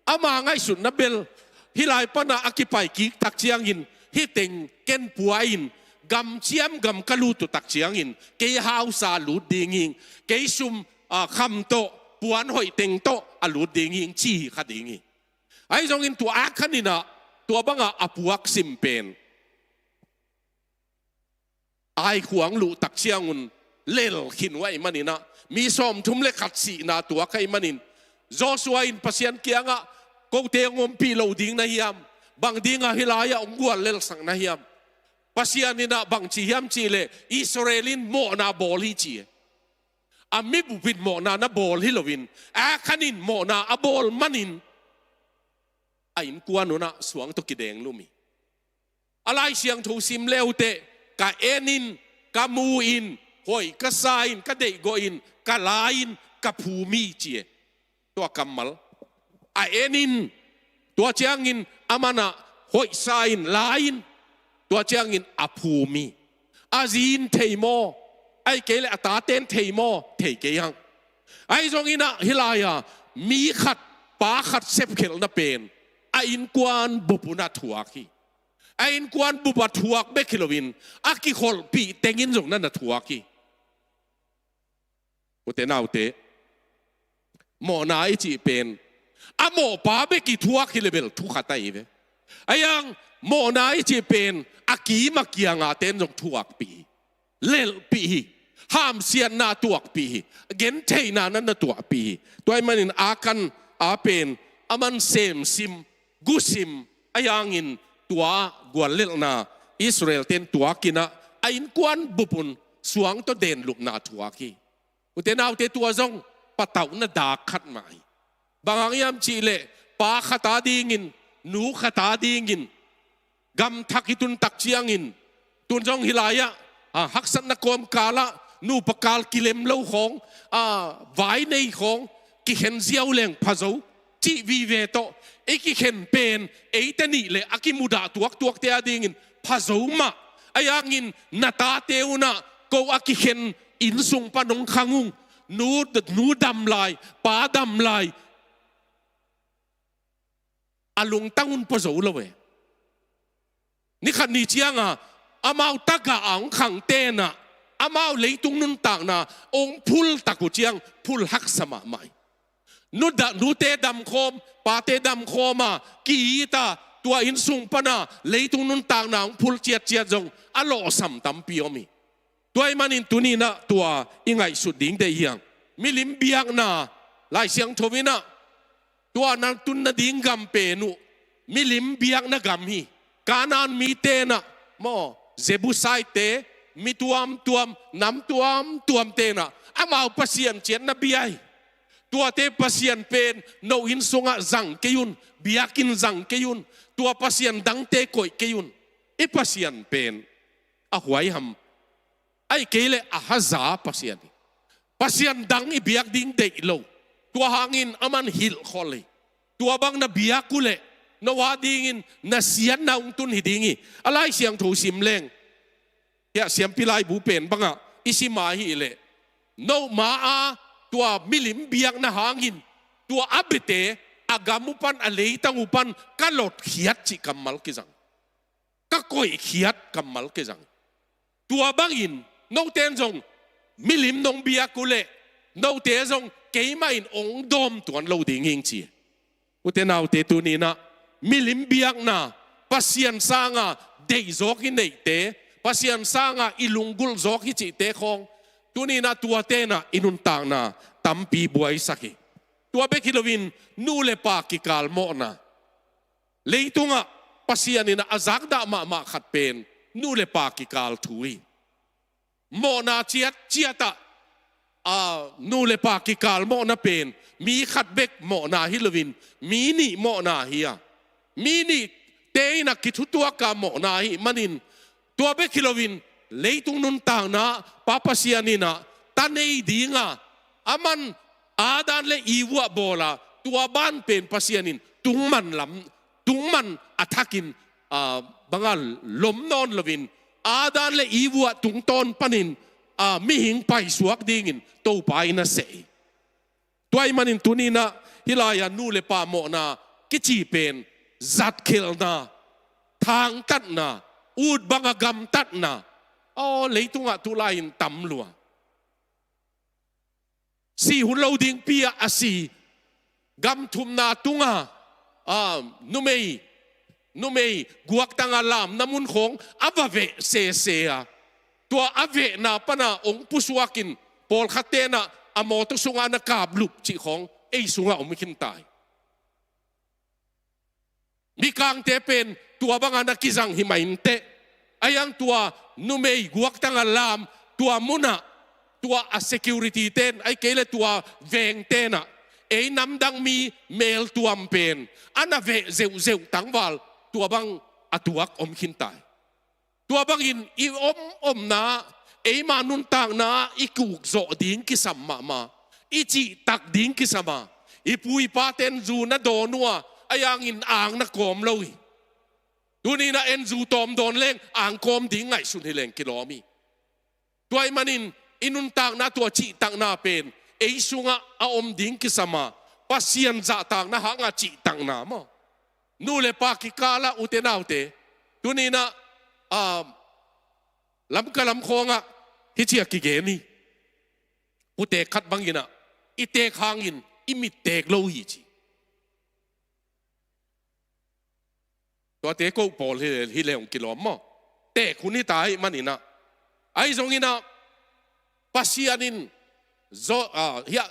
ama ngaihsutna bel, hih lai panah a kipai kik tak ciangin, hih teng ken pua in, gamciam gam ka lut uh tak ciangin, kei hausa lut ding hing, kei sum, ah, kham tawh, puan hoih teng tawh a lut ding hing, ci hi kha ding hi. Ahi zongin tua Akhan in ah, tua bangah a puak sim pen, ai khuang luh tak ciangun lel khin uh ahih manin ah, mi sawmthum le khat sihna tuak ahih manin, Joshua in Pasian kiangah, kote hong ompih lo ding na hiam? Bang dingah hih lai-ah hong guallelhsak na hiam? Pasian in ah bang ci hiam cih leh, Israel in mawhna bawl hi ci. A mibup in mawhna na bawl hi loin, Akhan in mawhna a bawl manin, a innkuan un ah suang tawh kideng lum hi. A Lai Siangtho sim le uh teh, ka en in, ka mu in, hoih ka sa in, ka deihgawh in, ka la in, ka phum hi ci e. Tua kammal. A en in, tua ciangin aman ah hoih sa in, la in, tua ciangin a phum hi. A zi in thei maw, ahih kei leh a taten thei maw, thei kei hang. Ahi zongin ah hih lai-ah, mi khat, pa khat sepkhelhna pen, a innkuan bup un ah thuak hi. A innkuan bup ah thuak bek hi loin, a kikholhpih tengin zong na na thuak hi. Ute naute, mawhna i cih pen, a mawhpa bek i thuak hi leh bel thu khat ahi ve. Ahi hang, mawhna i cih pen, a kim a kianga ten zong thuakpih hi. Lelhpih hi. Hamsiatna tuakpih hi. Gentheihna na na tuahpih hi. Tua ahih manin Akhan a pen, aman semsim, gusim, ahi hangin tua guallelhna Israel ten tuak in ah, a innkuan bup un suang tawh denlupna thuak hi. Ute naute, tua zong patauhna dak khat mah hi. Bang hang hiam cih leh, pa khat a dingin, nu khat a dingin, gam thak i tun tak ciangin, tun zong hih lai-ah, a, haksatna kawmkal ah, nupa kal kilem lo khawng, a, vai nei khawng, kikhen ziau leng pha zo, cih vive tawh, i kikhen pen, eite nih leh a kimudah tuaktuakte a dingin pha zo mah. Ahi hangin na tate un ah, ko a kikhen innsung pan hong khang ung, nu, nu dam lai, pa dam lai, a lungtang un pua zo lo e. Ni khat ni cianga, amau tagah a hong khang ten ah, amau leitung nuntakna hong phul tak uh ciang, phul haksa mahmah hi. Nu da-, nute damkhawm, pate damkhawm a, ki-it a, tua innsung pan a, leitung nuntakna hong phul ciatciat zong, a lawhsam tampi om hi. Tua ahih manin tuni-in ah tua i ngaihsut ding deih hi hang. Milim biakna, Lai Siangtho in ah, tua na tun nading gam pen uh, milim biakna gam hi. Kanaan mite in ah, maw, Jebusaitte, mi tuamtuam, nam tuamtuamte in ah, amau pasian ciat na bia hi. Tuate pasian pen, no inn sungah zang kei un, biakinn zang kei un, tua pasian dangte koih kei un. I Pasian pen, a huaiham, ahih kei leh a haza pasian hi. Pasian dang i biak ding deih lo. Tua hangin aman hilhkhol hi. Tua bang na biak uh leh, no a dingin na siatna hong tun hi ding hi. A Lai Siangtho sim leng, hiah siampi laibu pen bangah i sim a hih leh, no ma-a tua milim biakna hangin, tua a biate, a gam uh pan, a leitang uh pan ka lotkhiat cih kammal kizang. Ka koihkhiat kammal kizang. Tua bangin, note in zong milim nong biak uh leh, note zong keimah in hong dawm tuan lo ding hing ci. Ute naute, tuni-in ah milim biakna, Pasian sanga deihzawk i neihte, Pasian sanga i lunggulh zawk hi cihte khawng, tuni-in ah tuate in ah i nuntakna tampi buaisak hi. Tua bek hi loin, nu le pa kikal mawhna. Leitungah Pasian in ah a zakdah mahmah khat pen, nu le pa kikal thu hi. Mawhna ciatciat ah, a, nu le pa kikal mawhna pen, mi khat bek mawhna hi loin, mi nih mawhna hi a. Mi nihte in ah kithutuak a mawhna ahih manin, tua bek hi loin, leitung nuntakna ah Pa Pasian in ah ta nei ding a, aman Adam le Eve uh a bawl a, tua ban pen Pasian in tungman lam, tungman a thakin, ah, banga lom nawn loin, Adam le Eve ah tungtawn panin, ah, mihing paisuak dingin Topa in a seh hi. Tua ahih manin tuni-in ah hih lai-a nu le pa mawhna kici pen zatkhelhna, thangtatna, ut banga gamtatna, aw, leitungah tulai-in tam lua. Si hun lo dingpi-ah a si, gam thumna tunga, ah, numei, numei guaktanga lamna mun khawng a va veh sese a, tua a vehna pana hong pusuakin pawlkhatte'n ah a mawtaw sungah na kaplup cih khawng ei sungah om khin ta hi. Mikangte pen tua banga na kizang hi mah inteh. Ahi hang tua numei guaktanga lam, tua munah, tua a security-te'n, ahih kei leh tua vengte'n ah ei namdang mi meltuam pen a na veh zeuhzeuh tangval tua bang a tuak om khin ta hi. Tua bangin i om omna, eima nuntakna i kukzawh ding kisam mahmah, i cihtak ding kisam a, i pu i pate'n zu na dawn uh a, ahi hangin ang na kawm lo hi. Tuni-in ah en zu tawm dawn leng ang kawm ding ngaihsun hi leng kilawm hi. Tua ahih manin i nuntakna tua cihtakna pen ei sungah a om ding kisam a, Pasian zahtakna hanga cihtakna maw. Nu le pa kikalah, ute naute, tuni-in ah, ah, Lamka lam khawngah hici-a kigen hi. Putek khat bangin ah, i teek hangin i mit teek lo hi ci. Tuate ko pawl hi, hi leh hong kilawm maw. Teek hun hi ta ahih manin ah. Ahi zongin ah, Pasian in Zo-, ah, hiah,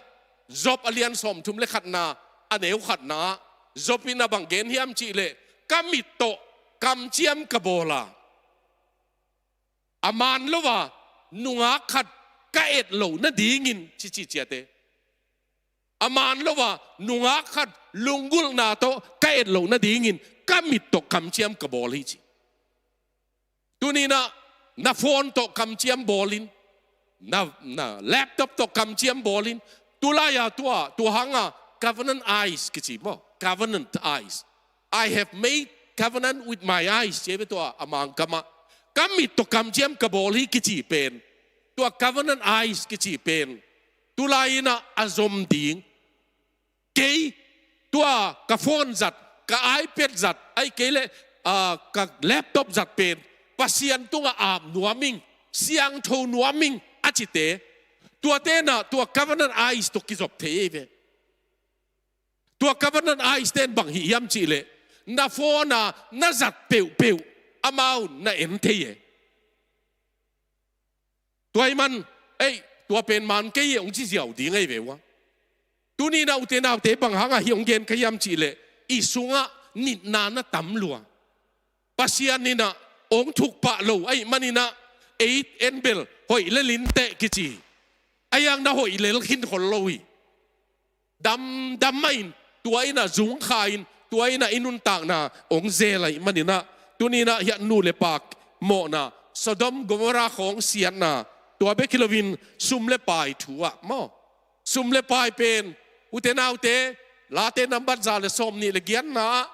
Job a lian sawmthum le khatna, a neu khatna ah, Job in a bang gen hiam cih leh, ka mit tawh kamciam ka bawl a, a man lo a nungak khat ka et loh nadingin, ci ci ciate. A man lo a nungak khat lunggulhna tawh ka et loh nadingin ka mit tawh kamciam ka bawl hi ci. Tuni-in ah na phone tawh kamciam bawl in, na, na laptop tawh kamciam bawl in, tulai-a tua, tua hanga covenant eyes kici maw, covenant eyes. "I have made covenant with my eyes," ci ve tua a Mangkam ah. Ka mit tawh kamciam ka bawl hi kici pen, tua covenant eyes kici pen, tulai-in ah a zom ding. Kei, tua ka phone zat, ka iPad zat, ahih kei leh, ah, ka laptop zat pen Pasian tungah ap nuam ing, siangtho nuam ing a cite, tuate'n ah tua covenant eyes tawh kizop thei hi ve. Tua covenant eyes-te'n bang hih hiam cih leh, na phone-a na zat peuhpeuh amau na en thei hi. Tua ahih man, ei, tua pen man kei hi hong ci ziau ding ahi ve ua. Tuni-in ah, ute naute, bang hanga hih hong gen ka hiam cih leh, i sungah nitna na tam lua. Pasian in ah hong thuk pah lo ahih manin ah, ei en bel hoih lel inteh kici. Ahi hang na hoih lel khin khol lo hi. Damdam mah in, tua in ah zungkha in, tua in ah i nuntakna hong zel ahih manin ah, tuni-in ah hiah nu le pa mawhna, Sodom Gomorrah khawng siatna, tua bek hi loin sum le pai thu ah maw. Sum le pai pen, ute naute, Late nambat za le sawmnih le giatna ah,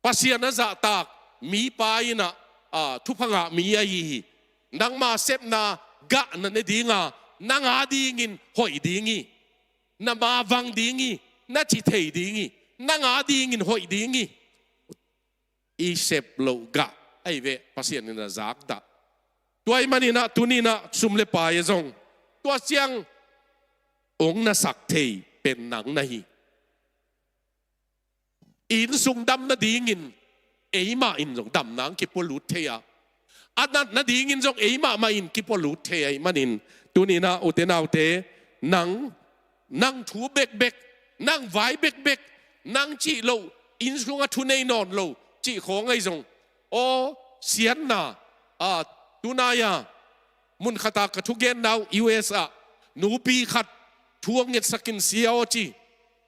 Pasian a zahtak mipa in ah, ah, thupha ngah mi ahi hi. Nangma sepna gah na ne ding a, nang adingin hoih ding hi. Na mavang ding hi. Na ci thei ding hi. Nang adingin hoih ding hi. I sep loh gah ahi ve, Pasian in a zakdah. Tua ahih manin ah, tuni-in ah sum le pai ah zong, tua ciang hong na sak thei pen nang na hi. Innsung dam nadingin eimah in zong damna hong kipua lut thei a, a nat nadingin zong eimah mah in kipua lut thei ahih manin, tuni-in ah, ute naute, nang, nang thu bekbek, nang vai bekbek, nang cih loh, innsung ah thu nei nawn lo cih khawng ahi zong, aw, siatna, a, tunai-a, mun khat ah ka thugenna uh, U S ah nupi khat thu hong ngetsak in, sia aw, ci.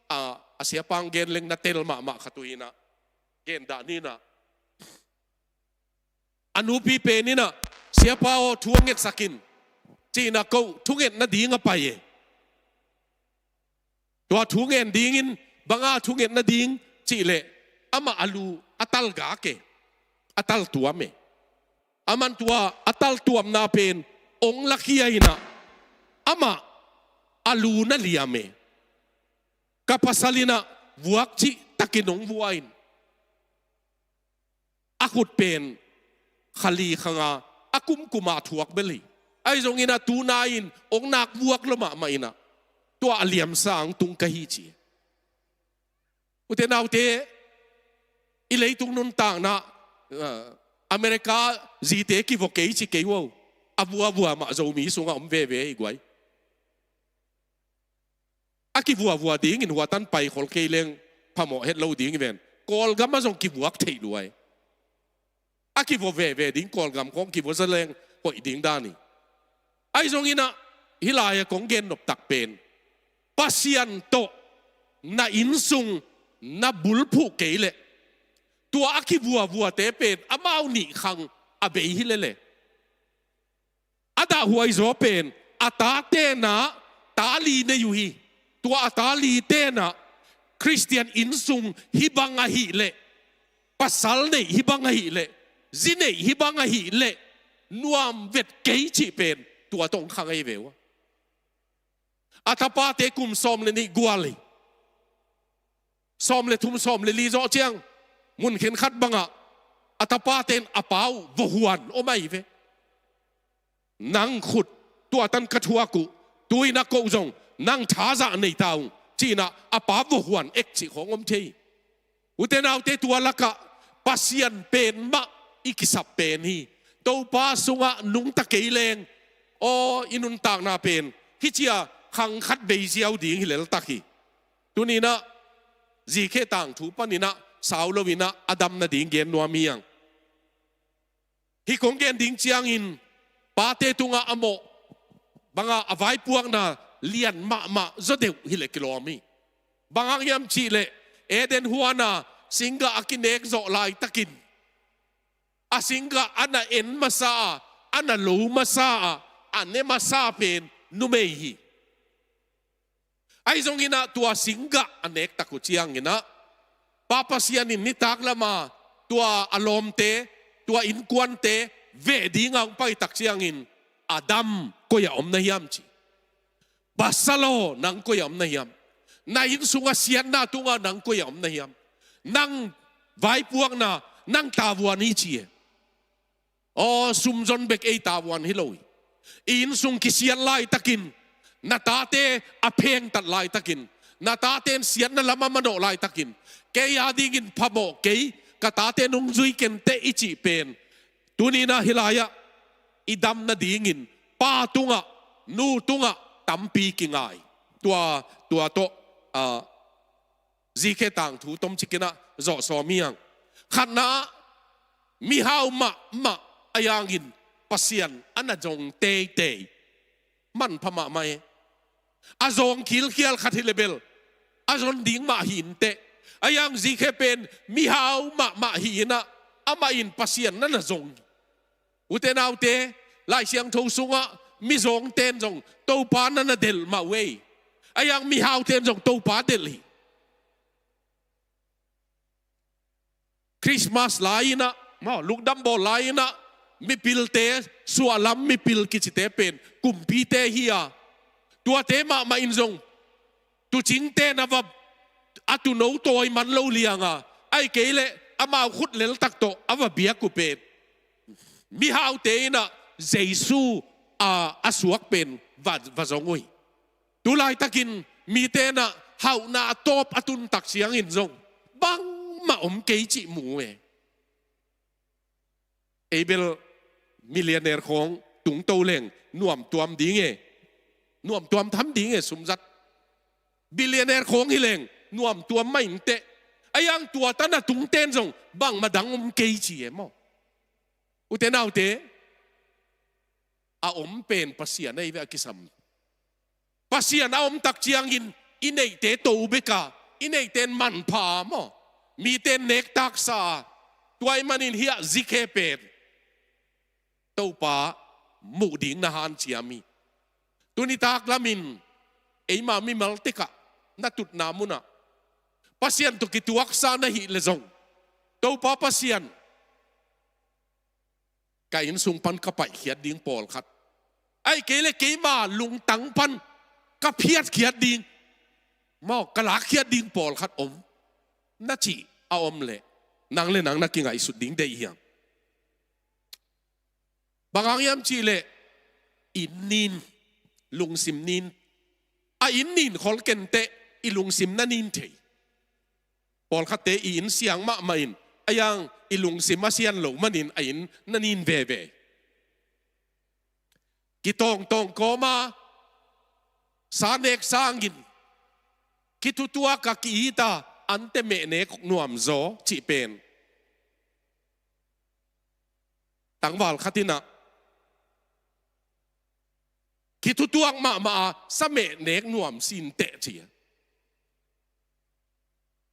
A, a siapa hong gen leng na tel mahmah khat uh hi-in ah, gen dah ni-in ah. A nupi pen in ah, siapa aw, thu hong ngetsak in, ci-in ah ko thunget nading a pai e. Tua thu ngen dingin, banga thunget nading, Cih leh amah a lu a talgak e, a taltuam e. Aman tua a taltuamna pen ong lakhia in ah, amah a lu na liam e. Ka pasal in ah vuak cih takin ong vua in, a khut pen kha li kha nga a kumkum a thuak bel hi. Ahi zongin ah tu nai-in ong nak vuak lua mahmah in ah, tua a liamsa ong tung ka hi ci. Ute naute, i leitung nuntakna, ah, America zite kivua kei ci kei uh a, a vuavua mah Zomi sungah om veve hi guai. A kivuavua dingin hua tan paikhol kei leng phamawh het lo ding hi ven. Kawlgam ah zong kivuak theih lua hi. A kivua veve ding, Kawlgam khawng kivua za leng hoih ding dan hi. Ahi zongin ah hih lai-ah kong gen noptak pen, Pasian tawh na innsung na bulphuh kei leh, tua a kivuavuate pen amau nih khang a bei hi lele. A dahhuai zaw pen a tate in ah ta li nei uh hi. Tua a ta lite in ah Khristian innsung hih bang ahih leh, pasal neih hih bang ahih leh, zi neih hih bang ahih leh, nuam vet kei cih pen tua tawh ong khang ahi ve uh a. A tapate kum sawm le nih gual hi. Sawm le thum, sawm le li zawh ciang, mun khenkhat bangah a tapate in a pa uh vua huan om ahi ve. Nang khut tua tan ka thuak uh, tu-in a ko zong nang thazah nei ta ung, ci-in ah a pa vua huan ek cih khawng om thei. Ute naute, tua lakah Pasian pen mah i kisap pen hi. Topa sungah nungta kei leng, aw, i nuntakna pen hih cia khang khat bei ziau ding hi leltak hi. Tuni-in ah Zikhe tangthu panin ah sau lo-in ah a dam nading gen nuam hi hang. Hih kong gen ding ciangin pate tungah a mawh bangah a vaipuakna lian mahmah zaw deuh hi leh kilawm hi. Bang hang hiam cih leh, Eden huan ah singgah a kinek zawh laitakin, a singgah a na en masa a, a na lo masa a, a ne masa pen numei hi. Ahi zongin ah tua singgah a nek tak uh ciangin ah, Pa Pasian in nitak lam a tua a lawmte, tua innkuante veh ding a hong pai tak ciangin, Adam, koi-ah om na hiam ci. Pasal aw, nang koi-ah om na hiam? Na inn sungah siatna tungah nang koi-ah om na hiam? Nang vaipuakna, nang tavuan hi ci e. Aw, sumzon bek ei tavuan hi lo hi. I innsung kisiat laitakin, na tate a phengtat laitakin, na tate in siatna lam a manawh laitakin, kei a dingin phamawh kei, ka tate nungzui kenteh i cih pen, tuni-in ah hih lai-ah i dam nadingin pa tungah, nu tungah tampi kingai. Tua, tua tawh, ah, Zikhe tangthu tomcik in ah zawh sawm hi hang. Khatna-ah, mihau mahmah a hangin Pasian a na zong teitei. Manpha mahmah e. A zawng khilkhial khat hi leh bel, a zon ding mah hi inteh. A hang Zikhe pen mihau mahmah hi-in ah, amah in Pasian na na zong hi. Ute naute, Lai Siangtho sungah mizawngte in zong Topa na na delh mah uh ei. A hang mihaute in zong Topa delh hi. Christmas lai-in ah, maw, lungdam bawl lai-in ah, mipilte, suahlam mipil kicite pen kumpite hi a, tuate mahmah in zong tuucingte in a va, a tuuno tawi man lo liang a, ahih kei leh amau khut leltak tawh a va biak uh pen, mihaute in ah Jesu a, a suak pen va, va zong uh hi. Tu laitakin mite in ah hauhna a tawp a tun tak ciangin zong bangmah om kei cih mu e. Ei bel millionaire khawng tungto leng nuamtuam ding e. Nuamtuam tham ding e, sumzat. Billionaire khawng hi leng nuamtuam mah inteh. A hang tua tan a tungte in zong bangmah dang om kei ci e maw. Ute naute, a om pen Pasian ahi ve a kisam. Pasian a om tak ciangin i neihte to bek a, i neihte in manpha a maw, mite in nektaksa a, tua ahih manin hiah Zikhe pen Topa muh ding na hanciam hi. Tuni tak lamin eima mimal tekah na tutna munah Pasian tawh kituaksa na hih leh zong, Topa Pasian, ka inn sung pan ka paihkhiat ding pawlkhat, ahih kei leh keima lungtang pan ka phiatkhiat ding, maw, ka lakkhiat ding pawlkhat om, na cih a om leh, nang le nang na kingaihsut ding deih hiam? Bang hang hiam cih leh, inn nin, lungsim nin, a inn nin khol kei teh i lungsim na nin thei. Pawlkhatte i inn siang mahmah in, a hiang i lungsim a sian lo manin a inn na nin veve. Kitawngtawng kawma, sa nek sangin, kithutuak a ki-it a, ante meh nek nuam zaw cih pen tangval khat in ah, kithutuak mahmah a, sa meh nek nuam sin teh ci a.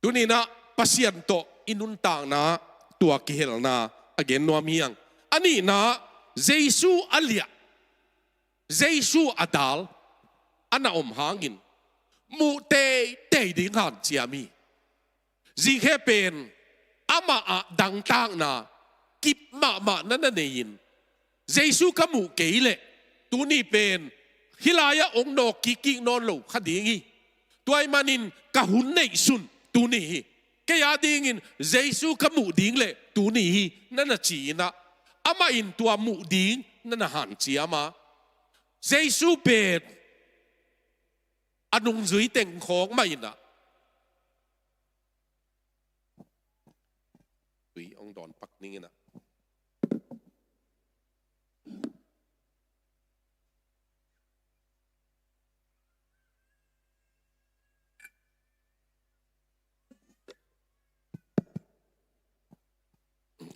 Tuni-in ah Pasian tawh i nuntakna, tua kihelna a gen nuam hi hang. A nihna, Jesu a liah, Jesu a dal a na om hangin, muh teitei ding hanciam hi. Zikhe pen amah ah dangtakna kip mahmah na na nei-in, Jesu ka muh kei leh tuni pen hih lai-ah hong nawk kikkik nawn lo kha ding hi. Tua ahih manin ka hun neihsun tuni hi. Kei a dingin Jesu ka muh ding leh tuni hi, na na ci-in ah, amah in tua muh ding na na hanciam a. Jesu pen a nungzui teng khawng mah in ah, tui hong dawn pak ning in ah.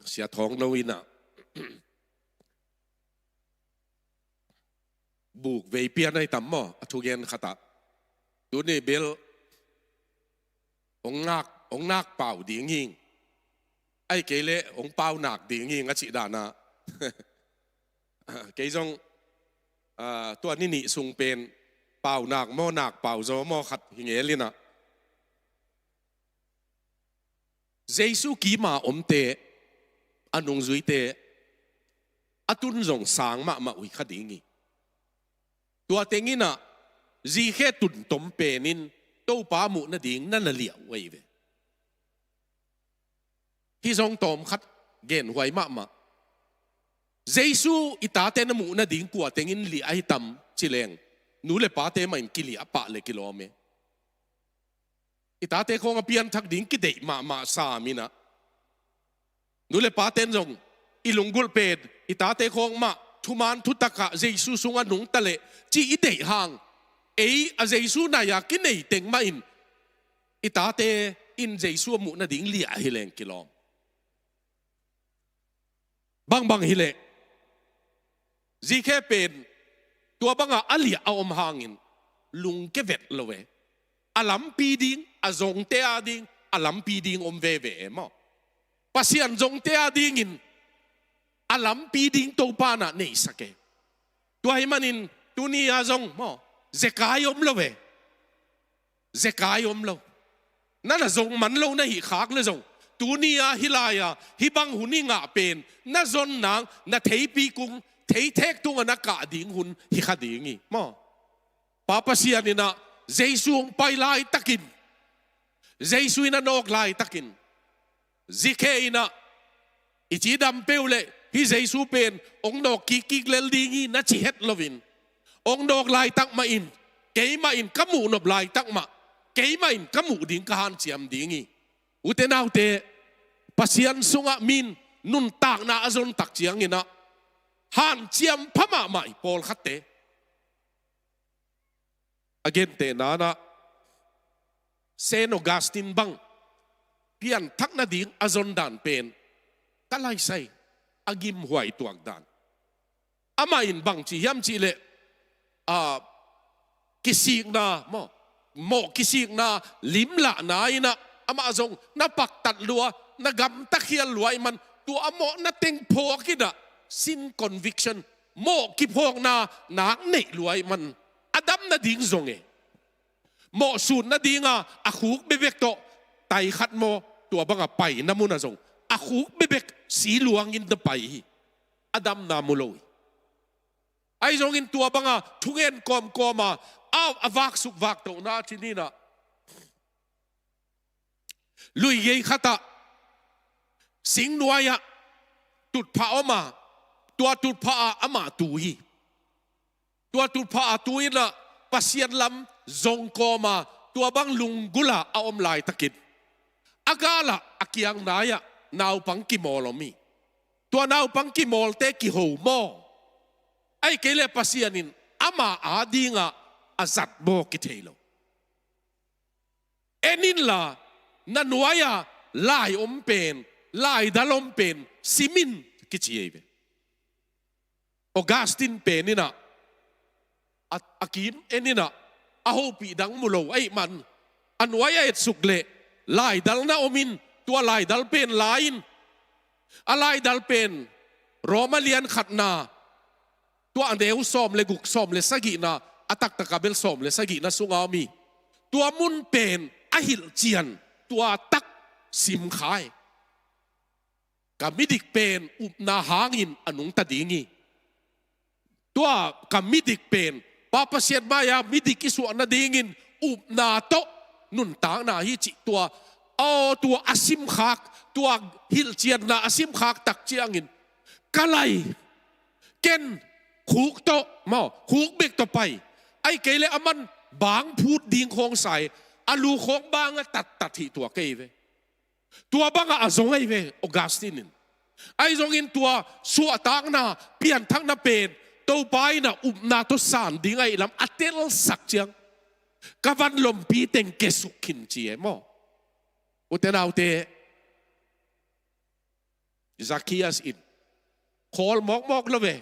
Sia Thawng Lo in ah, buk vei pian ahi tam maw, a thugen khat ah, tuni bel hong nak, hong nak pau ding hi, ahih kei leh hong pau nak ding hi, a cih dan ah. Kei zong, ah, tua ni nih sung pen pau nak maw, nak pau zaw maw khat hi ngel in ah. Jesu kima omte, a nungzuite, a tun zong sang mahmah uh hi kha ding hi. Tua teng in ah, zikhe tun tom pen in Topa muh nading na na liah uh ahi ve. Hih zong tawmkhat genhuai mahmah. Jesu i tate na muh nading kua teng in liah ahi tam ci leng, nu le pate mah in kiliah pah leh kilawm e. I tate khawng a pianthak ding kideih mahmah sam in ah, nu le pate'n zong i lunggulh pen i tate khawng mah thuman thutak ah Jesu sungah nungta leh cih i deih hang, ei a Jesu nai-a kinei teng mah in i tate in Jesu a muh nading liah hi leng kilawm. Bangbang hi leh, zikhe pen tua bangah a liah a om hangin lungke vet lo e. A lampi ding, a zongte a ding, a lampi ding om veve e maw. Pasian zongte a dingin a lampi ding Topa in ah neisak e. Tua ahih manin tuni-a zong maw, zekai om lo e. Zekai om lo. Na na zong man lo na hih khak leh zong, tuni-a hih lai-a hih bang hun i ngah pen na zon nang, na theipi kung, theithek tungah na kah ding hun hi kha ding hi maw. Pa Pasian in ah Jesu hong pai laitakin, Jesu in a nawk laitakin, zikhe in ah i cidam peuh leh hih Jesu pen hong nawk kikkik lel ding hi na ci het loin, hong nawk laitak mah in, keimah in ka muh nop laitak mah, keimah in ka muh ding ka hanciam ding hi. Ute naute, Pasian sungah mi in nuntakna a zon tak ciangin ah hanciam pha mahmah hi pawlkhatte. A gentehna-in ah, Saint Augustine bang pianthak nading a zon dan pen ka laisai a gimhuai tuak dan. Amah in bang ci hiam cih leh, a, kisikna maw, mawh kisikna limlahna in ah amah zong na paktat lua, na gamta khial lua ahih man, tua a mawhna teng phawk in ah, sin conviction, mawh kiphawkna nak neih lua ahih man, a dam nading zong e. Mawh sut nading a a khuk bekbek tawh tai khat maw, tua banga paina muna zong a khuk bebek si luangin na pai hi. A damna mu lo hi. Ahi zongin tua banga thungen kawmkawma a, a vaksuk vaktohna a ci ninah, lui gei khatah singnuai-ah tutphah om a, tua tutphah ah amah tu hi. Tua tutphah a tu inah Pasian lam zong kawma tua bang lunggula a om laitakin a galah a kiangnai-ah naupang kimawl om hi. Tua naupang kimawlte kiho maw, ahi kei le Pasian in ama adingah a zat maw kithei lo. En inla, na nuai-a lai om pen, laidal om pen sim in, kici ei ve. Augustine pen inah a, a kim en inah a hopih dang mu lo ahih man, a nuai a etsuk leh laidal na om in, tua laidal pen lai in, a laidal pen Roma lian khatna, tua a neu sawm le guk, sawm le sagihna, a taktaka bel sawm le sagihna sunga om hi. Tua mun pen a hilhcian tua tak simkhai. Ka midik pen upna hangin a nungta ding hi. Tua ka midik pen Pa Pasian mai-a midik i suah nadingin upna tawh nuntakna hi cih tua, aw, tua a simkhak, tua hilhcianna a simkhak tak ciangin ka lai, ken khuk tawh maw, khuk bek tawh pai. Ahi kei le a man bang phut ding khawng sai, a lu khawng banga tattat hi tua kei ve. Tua bangah a zong ahi ve Augustine in. Ahi zongin tua suahtakna, pianthakna pen Topa inah upna tawh san ding ahih lam a telsak ciang, ka van lompi teng kesuk khin ci e maw. Ute naute, Zacchaeus in khawl mawkmawk lo ve.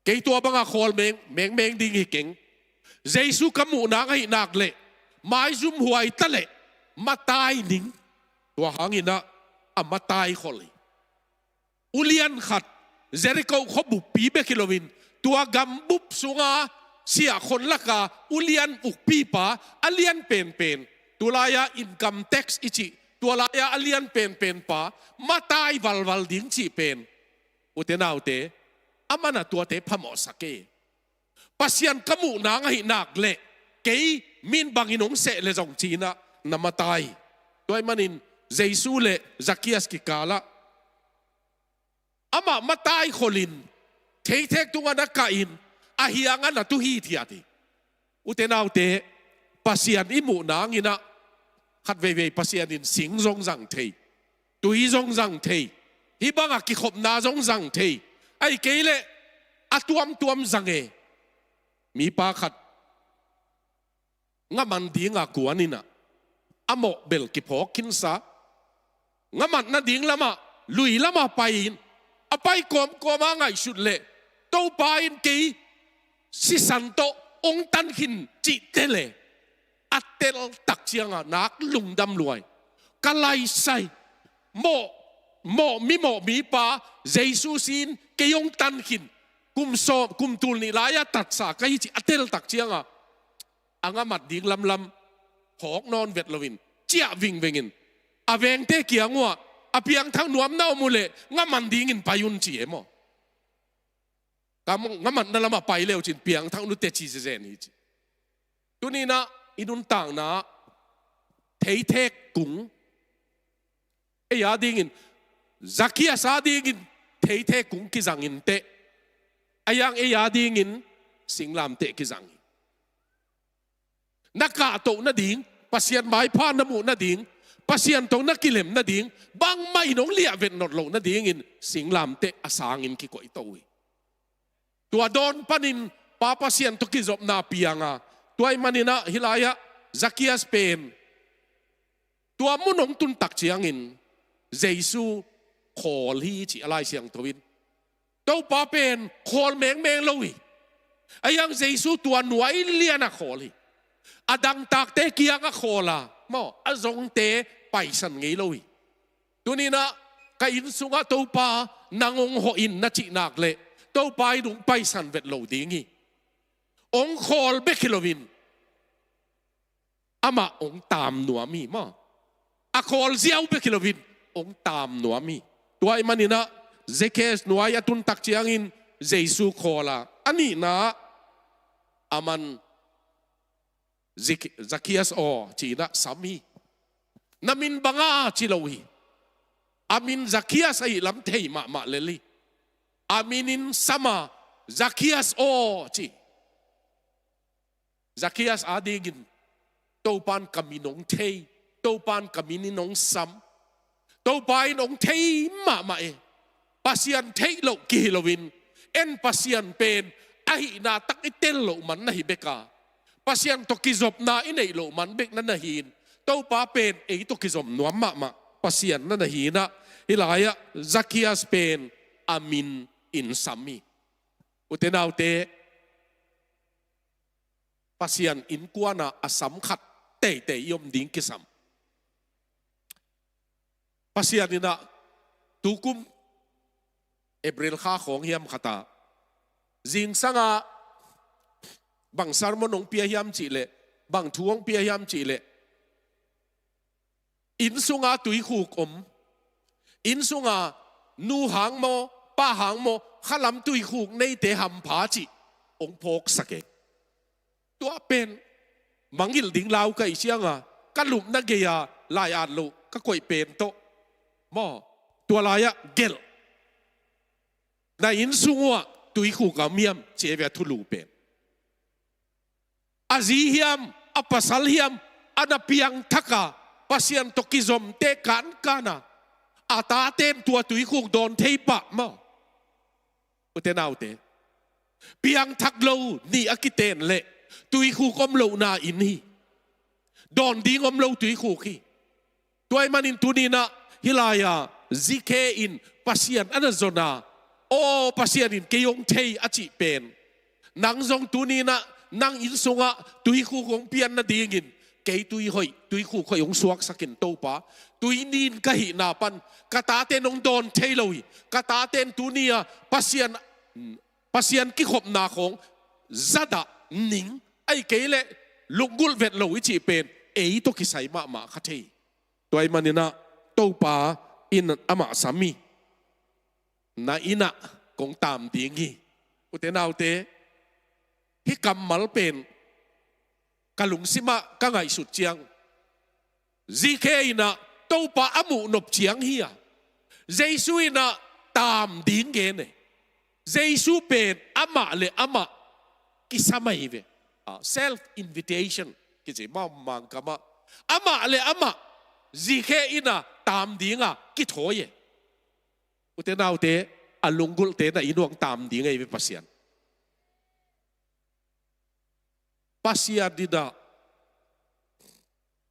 Kei tua banga khawl meng, mengmeng ding hi keng. Jesu ka muh nang ahih nak leh maizum huai ta leh matai ning. Tua hanginah a matai khol hi. Ulian khat, Jericho khua buppi bek hi loin, tua gambup sunga siahkhon laka ulian ukpipa a lian penpen, tulai-a income tax i cih, tua lai-a a lian penpenpa matai valval ding cih pen, ute naute, a mana tuate phamawhsak e. Pasian ka muh nang ahih nak leh kei min bangin hong seh le zong cinah na matai. Tua ahih manin Jesu le Zacchaeus kikalah amah matai kholin, theithek tungah na kahin, a hiangah na tu hithiat hi. Ute naute, Pasian i muh nanginah khat veivei Pasian in sing zong zang thei, tui zong zang thei, hih bangah kikhopna zong zang thei. Ahi kei leh a tuamtuam zang e. Mipa khat ngaman dinga kuan inah a mawh bel kiphawk khinsa, ngamat nading lamah, lui lamah pai-in, a pai kawmkawma ngaihsut leh Topa in kei sisan tawh hong tan khin cih tel e. A tel tak cianga nak lungdam luai. Ka laisai, mawh, mawh mi, mawh mipa Jesu sin kei hong tan khin, kum sawm, kum tul nih lai-a tatsa ka hi cih a tel tak cianga a ngamat ding lamlam phawk nawn vet loin, ciah vingvengin a vengte kiang uhah, a piangthak nuam na om uhleh ngaman dingin pai un ci e maw. Ka ngamatna lamah pai leu cin piangthak nute ci zezen hi ci. Tuninah i nuntakna theithek kung, ei adingin, Zacchaeus adingin theithek kung kizangin teh, a hiang ei adingin singlamteh kizang hi. Na kahtoh nading, Pasian maipha na muh nading, Pasian tawh na kilem nading, bangmah in hong liahvet not loh nadingin singlamteh a sangin kikoihto uh hi. Tua dawn panin Pa Pasian tawh kizopna pianga, tua ahih maninah hih lai-ah Zacchaeus pen tua mun hong tun tak ciangin Jesu khawl hi ci a Lai Siangtho in. Topa pen khawl mengmeng lo hi. A hiang Jesu tua nuai lianah khawl hi. A dangtakte kiangah khawl a, maw, a zongte paisan ngei lo hi. Tuninah ka inn sungah Topa nang hong hawh in na cih nak leh Topa in hong paisan vet lo ding hi. Hong khawl bek hi loin amah hong taam nuam hi maw. A khawl ziau bek hi loin hong taam nuam hi. Tua ahih manin ah Zacchaeus nuai a tun tak ciangin Jesu khawl a, a nihna ah aman Zik-, Zacchaeus aw, ci-in ah sam hi. Na min bang a, ci lo hi. A min Zacchaeus ahih lam thei mahmah lel hi. A min in sam a, Zacchaeus aw, ci. Zacchaeus adingin Topa in ka min hong thei, Topa in ka min in hong sam. Topa in hong thei mahmah e. Pasian theih loh kihi loin, en Pasian pen a hihna tak i tel loh man na hi bek a, Pasian tawh kizopna i neih loh man bek na na hi in, Topa pen ei tawh kizom nuam mahmah Pasian na na hi in ah, hih lai-ah Zacchaeus pen a min in sam hi. Ute naute, Pasian innkuan ah a sam khat teitei i om ding kisam. Pasian in ah tukum April kha khawng hiam khat ah, zingsang ah bang sermon hong pia hiam cih leh, bang thu hong pia hiam cih leh, inn sung ah tuikhuk om, inn sung ah nu hang maw, pa hang maw, khalam tuikhuk neite hampha cih hong phawksak e. Tua pen mangngilh ding lau ka hih ciang a, ka lupna gei-a lai-at loh ka koih pen tawh maw, tua lai-ah gelh, na inn sung uah tuikhuk a om hiam, ci e ve a thulu pen. A zi hiam, a pasal hiam, a na piangthak a, Pasian tawh kizomte kankan a, a taten tua tuikhuk dawn thei pah maw? Ute naute, piangthak lo nih a kiten leh tuikhuk om lohna inn hi. Dawn ding om lo tuikhuk hi. Tua ahih manin tuni-in ah hih lai-a Zacchaeus in Pasian a na zon a, aw, Pasian in kei hong thei a cih pen, nang zong tuni-in ah nang inn sungah tuikhuk hong pian nadingin, kei tui hoih, tuikhuk hoih hong suaksak in Topa, tui nin ka hihna pan ka taten hong dawn thei lo hi. Ka taten tuni-a Pasian, Pasian kikhopna khawng zadah ning, ahih kei leh lunggulh vet lo i cih pen ei tawh kisai mahmah kha thei. Tua ahih manin ah Topa in amah sam hi. Na inn ah kong taam ding hi. Ute naute, hih kammal pen ka lungsim ah ka ngaihsut ciang, Zacchaeus in ah Topa a muh nop ciang hi a, Jesu in ah taam ding gen e. Jesu pen amah le amah kisam ahi ve. Ah, self invitation kici maw Mangkam ah. Amah le amah Zacchaeus in ah taam ding a kithawi e. Ute naute, a lunggulhte na inn uah taam ding ahi ve Pasian. Pasian in ah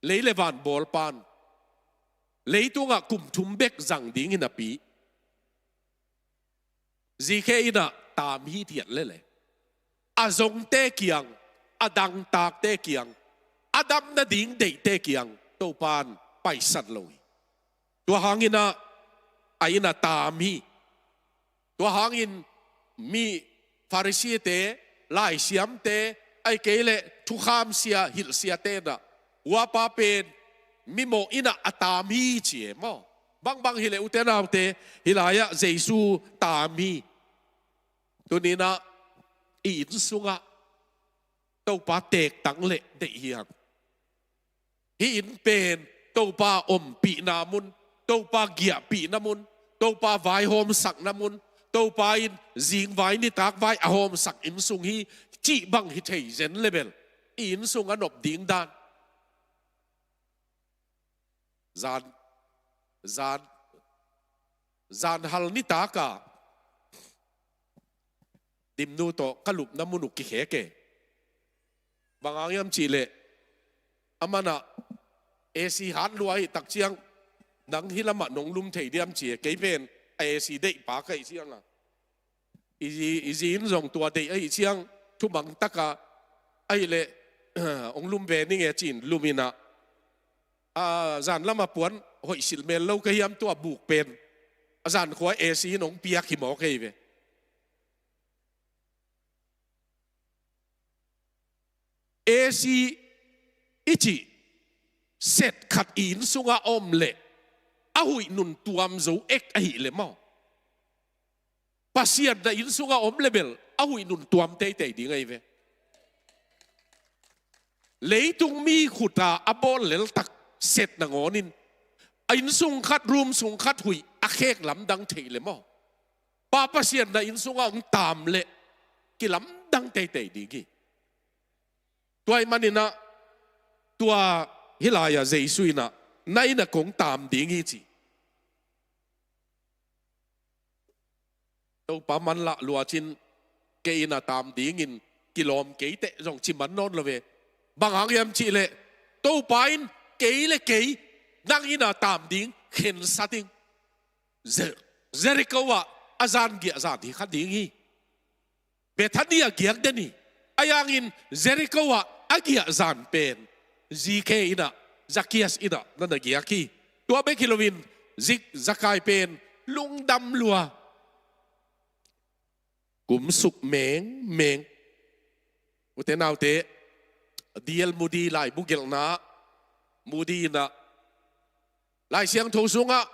lei le van bawlpa'n leitungah kum thum bek zang ding hi napi, Zacchaeus in ah taam hithiat lel e. A zongte kiang, a dangtakte kiang, a dam nading deihte kiang Topa'n paisan lo hi. Tua hangin ah a inn ah taam hi. Tua hangin mi Pharisee-te, laisiamte, ahih kei leh thukham sia, hilh siate in ah, hua pa pen mimawh inn ah a taam hi ci e maw. Bangbang hi leh ute naute, hih lai-ah Jesu taam hi. Tuni-in ah i inn sungah Topa teektang leh deih hi hang. Hih inn pen Topa ompihna mun, Topa giahpihna mun, Topa vaihawmsakna mun, Topa in zingvai nitakvai a hawmsak inn sung hi cih bang hi thei zen le bel, i inn sung a nop ding dan. Zan, zan, zan hal nitak a Dimnu tawh ka lupna mun uh kikhek e. Bang hang hiam cih leh, aman ah A C hat lua ahih tak ciang, nang hih lamah nong lum thei diam ci e, kei pen a A C deih pa ka hih ciang a. I zi, i zi in zong tua deih ahih ciang, thumang tak a, ahih leh, hong lum ve ning e ci-in lum in ah, a zan lam a puan hoih silh mel lo ka hiam, tua buk pen a zan khua A C in hong piak hi mawk hi ve. A C i cih set khat i inn sungah a om leh a huih nun tuam zo ek ahih leh maw, Pasian na inn sungah om leh bel a huih nun tuam teitei ding ahi ve. Leitung mi khuta a bawl leltak set nangawnin a inn sung khat, room sung khat huih a khek lamdang thei leh maw, Pa Pasian na inn sungah hong taam leh kilamdang teitei ding hi. Tua ahih maninah tua hih lai-ah Jesu inah, na innah kong taam ding hi ci. Topa manlah luacin kei innah taam dingin kilawm kei teh zong ci man nawn lo ve. Bang hang hiam cih leh Topa in kei le kei nang innah taam ding khensat ing. Ze-, Jericho ah a zan giah zan hi kha ding hi. Bethany ah giak den hi. Ahi hangin Jericho ah a giah zan pen Zikhe innah, Zakias innah na na giak hi. Tua bek hi loin Zik-, Zakai pen lungdam lua, kumsuk mengmeng. Ute naute, D L Moody laibu gelhna, Moody innah Lai Siangtho sungah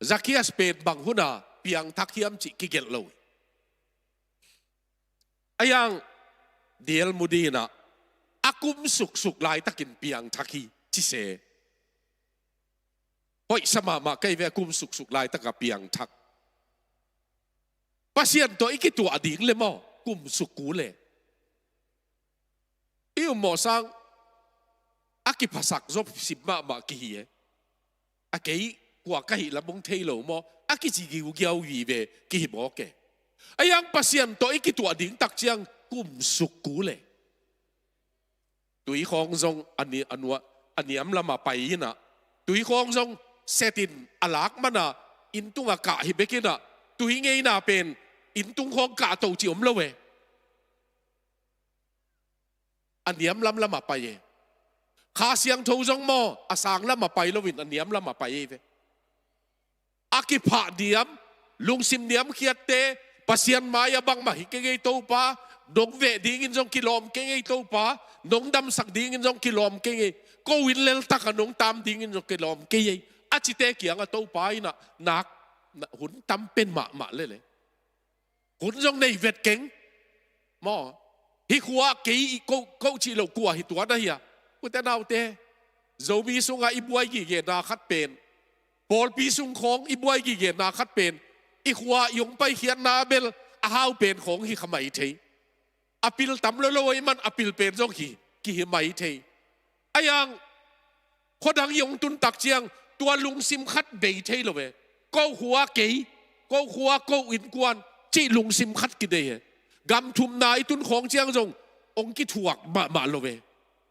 Zakias pen bang huna piangthak hiam cih kigelh lo. Ahi hang D L Moody innah a kum suksuk laitakin piangthak hi ci se. Hoihsa mahmah ka hi ve, a kum suksuk laitaka piangthak. Pasian tawh i kituah ding le maw kum suk kul e. I ummawh sang a kiphasak zop sim mahmah kihi e. A kei kua ka hih lam hong thei lo maw, a kici giugiau vive kihi mawk e. Ahi hang Pasian tawh i kituah ding tak ciang kum suk kul e. Tui khawng zong a ni-, a nua-, a niam lamah pai innah, tui khawng zong setin a lak mana inn tungah kah hi bek innah, tui ngeina pen inn tung khawng kah to cih om lo e. A niam lamlamah pai e. Kha Siangtho zong maw, a sang lamah pai loin a niam lamah pai e ve. A kiphah niam, lungsim niamkhiatte, Pasian mai-ah bangmah hi kei ngei Topa, nong veh dingin zong kilawm kei ngei Topa, nong damsak dingin zong kilawm kei ngei, ko inn leltaka nong taam dingin zong kilawm kei ei, a cite kiangah Topa innah nak, nak hun tam pen mahmah lel e. Hun zong nei vet keng. Maw, hih khua kei i ko, ko cih loh kua hi tuan ahi a. Ute naute, Zomi sungah i buai gigena khat pen, pawlpi sung khawng i buai gigena khat pen, i khua i hong paikhiatna bel a hau pen khawng hi kha mai thei. A pil tam lolo ahih man a pil pen zong hi, kihi mai thei. Ahi hang khuadang i hong tun tak ciang tua lungsim khat bei thei lo e. Ko khua kei, ko khua ko innkuan cih lungsim khat kidei e. Gam thumna i tun khawng ciang zong hong kithuak mahmah lo e.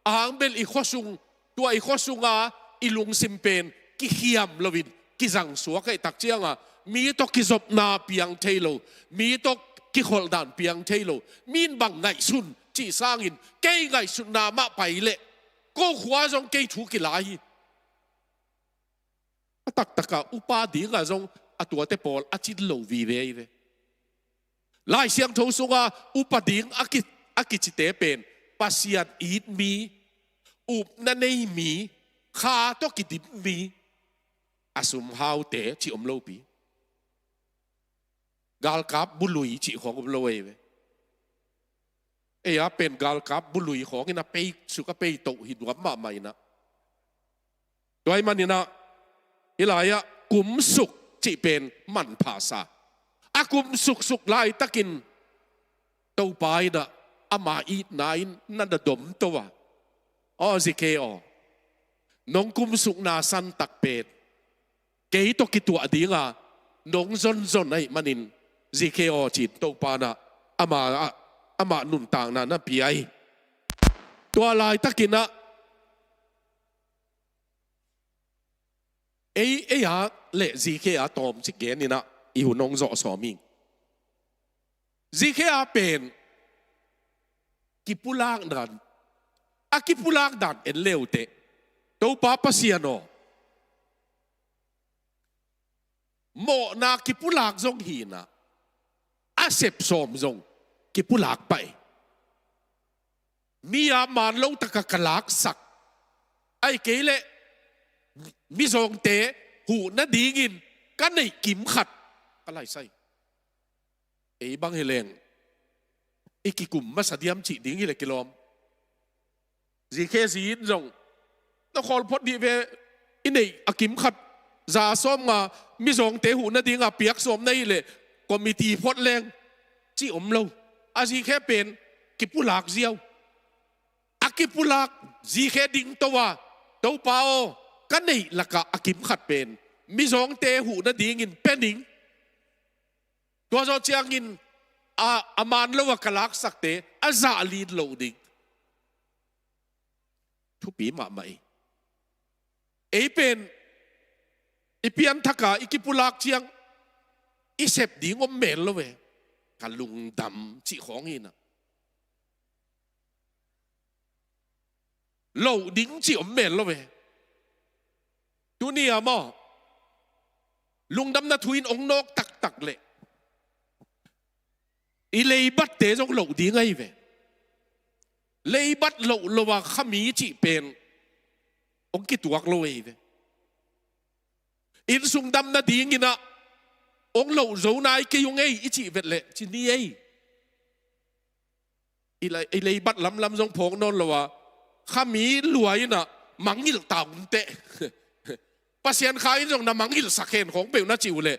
Ahang bel i khuasung, tua i khuasunga i lungsim pen kikhiam loin kizang suak ahih tak cianga mi tawh kizopna piang thei lo, mi tawh kikholhdan piang thei lo, mi in bang ngaihsun cih sangin kei ngaihsutna mah pai leh ko khua zong kei thu kila hi. A taktaka upa dinga zong a tuate pawl a cin lo vive hi ve. Lai Siangtho sunga upa ding a ki, a kicite pen Pasian it mi, upna nei mi, kha tawh kidim mi, a sumhaute cih om lopi. Galkap bului cih khawng om lo ei ve. Ei a pen galkap bului khawngin a pei suk a pei toh hi nuam mahmah inah. Tua ahih maninah hih lai-ah kum suk cih pen manpha sa. A kum suksuk laitakin Topa inah ama itna in na na domto a, aw Zikhe aw, nong kum sukna santak pen kei tawh kituah dinga nong zonzon ahih manin Zikhe aw ci-in Topa inah ama, amah nuntakna na pia hi. Tua laitakinah ei, ei a le Zikhe a tawmcik geninah i hun hong zawh sawm ing. Zikhe a pen kipulak dan, a kipulak dan en leuteh, Topa Pasian aw, mawhna kipulak zong hinah, a sep sawm zong kipulak pah e. Mi a man lo taka ka laksak, Ahih kei leh mizawngte huh nadingin ka neih kim khat ka laisai. Ei bang hi leng i kikum masa diam cih ding hi leh kilawm. Zikhe zi in zong na khawl phot dih ve, i neih a kim khat za sawm nga mizawngte huh nadinga piak sawm na hih leh committee phot leng cih om lo. A zikhe pen kipulak ziau. A kipulak zikhe ding to a, Topa aw, ka neih lakah a kim khat pen mizawngte huh nadingin pia ning. Tua zawh ciangin a, a man lo a ka laksakte a zah lin loh ding. Thupi mahmah hi. Ei pen i pianthaka i kipulak ciang i sep ding om mel lo ve. Ka lungdam cih khawng hi na. Loh ding cih om mel lo ve. Tuni a maw, lungdamna thu in ong nawk taktak leh i leibatte zong loh ding ahi ve. Leibat loh lo a khami cih pen ong kituak lo ahi ve. Innsung dam nadingin ah ong loh zo nai kei ung ei i cih vet leh ci ni ei. I lei, i leibat lamlam zong phawk nawn lo a, khami lua in ah mangngilh ta ung teh. Pasian kha in zong na mangngilhsak hen khawng peuh na cih uh leh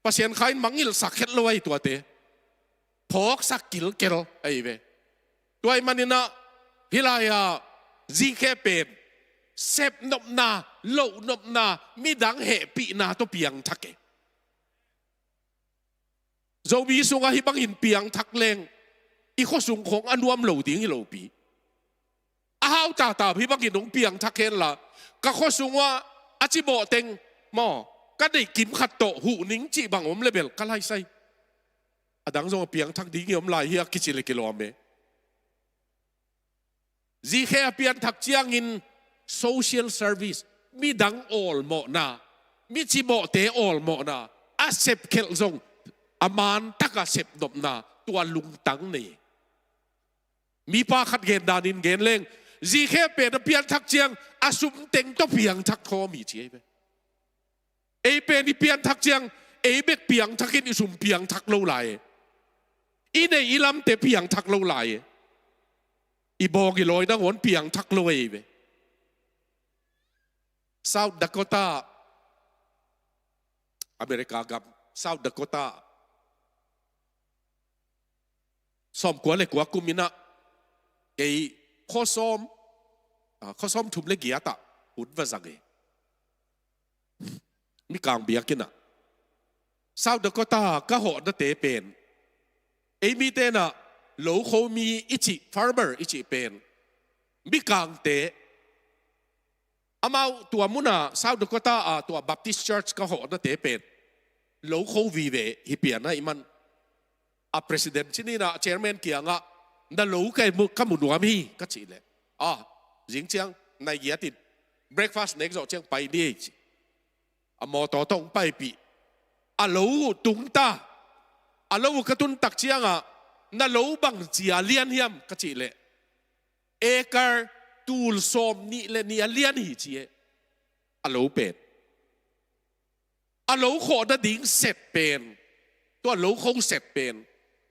Pasian kha in mangngilhsak het lo ahi tuate. Phawksak kilkel ahi ve. Tua ahih manin ah hih lai-a zikhe pen sepnopna, lohnopna, midang hehpihna tawh piangthak e. Zomi sungah hih bangin piangthak leng i khuasung khawng a nuam lo ding hi lopi. A hau tata hih bangin hong piangthak henla, ka khuasung uah a cibawh teng maw, ka neih kim khat tawh huh ning cih bang om le bel ka laisai. A dang zong a piangthak ding hi om lai hi a kici le kilawm e. Zikhe a pianthak ciangin social service, midang awlmawhna, mi cibawhte awlmawhna a sepkhelh zong a man taka sepnopna, tua lungtang nei. Mipa khat gen danin gen leng, zikhe pen a pianthak ciang a sum teng tawh piangthak khawm hi ci ahi ve. Ei pen i pianthak ciang ei bek piangthak in i sum piangthak lo lai e. I neih i lamte piangthak lo lai e. I bawng i lawi nangawn piangthak lo ahi ve. South Dakota, America gam South Dakota, sawmkua le kua kum in ah kei khuasawm, ah, khuasawm thum le giat ah hun va zang e. Mikang biakinn ah South Dakota ka hawhnate pen, ei mite in ah lokho mi i cih, farmer i cih pen, Mikangte, amau tua mun ah South Dakota ah tua Baptist Church ka hawhnate pen lokho vive hi pian ahih man, a president ci ni in ah chairman kiangah, na lo ka mu, ka mu nuam hi ka cih leh, a, zing ciang nai giat in breakfast nek zawh ciang pai ni ei ci. A mawtaw tawh hong paipih. A lo uh tung ta. A lo uh ka tun tak ciangah, na lo bang zia lian hiam ka cih leh, acre tul sawm nih le nih a lian hi ci e. A lo pen, a lo khawh nading set pen, tua lo kho set pen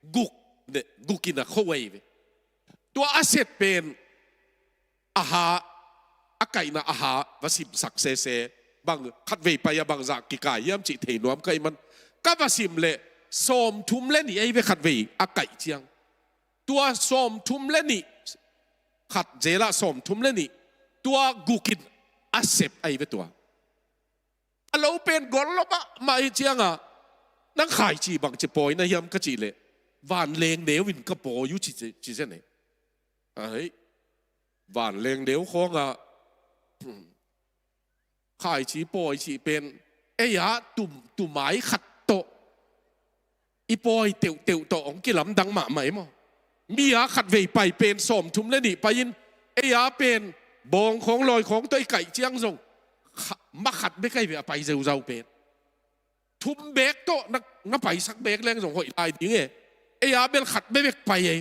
guk, ne, guk in a kho ahi ve. Tua a set pen a ha, a kaihna a ha va simsak sese, bang khatvei pai a bangzah kikai hiam cih thei nuam ka hih man, ka va sim leh sawmthum le nih ahi ve khatvei a kaih ciang. Tua sawmthum le nih, khat zelah sawmthum le nih, tua guk in a sep ahi ve tua. A lo pen gol lo mahmah hi ciangah, nang khaici bangci pawi na hiam ka cih leh, vanleng neu in ka pawi uh ci, ci, ci zen e. Ai, vanleng neu khawngah, hmm, khaici pawi cih pen, ei-a tum, tumai khat tawh i pawi teuhteuh tawh hong kilamdang mahmah hi maw. Mi-a khatvei pai pen sawmthum le nih pai-in, ei-a pen bawng khawng lawi khawng tawh i kaih ciang zong kha, ma khat bek ahi ve a pai zeuzau pen. Thum bek tawh na, na paisak bek leng zong hoih lai ding e. Ei-a bel khat bek bek pai e.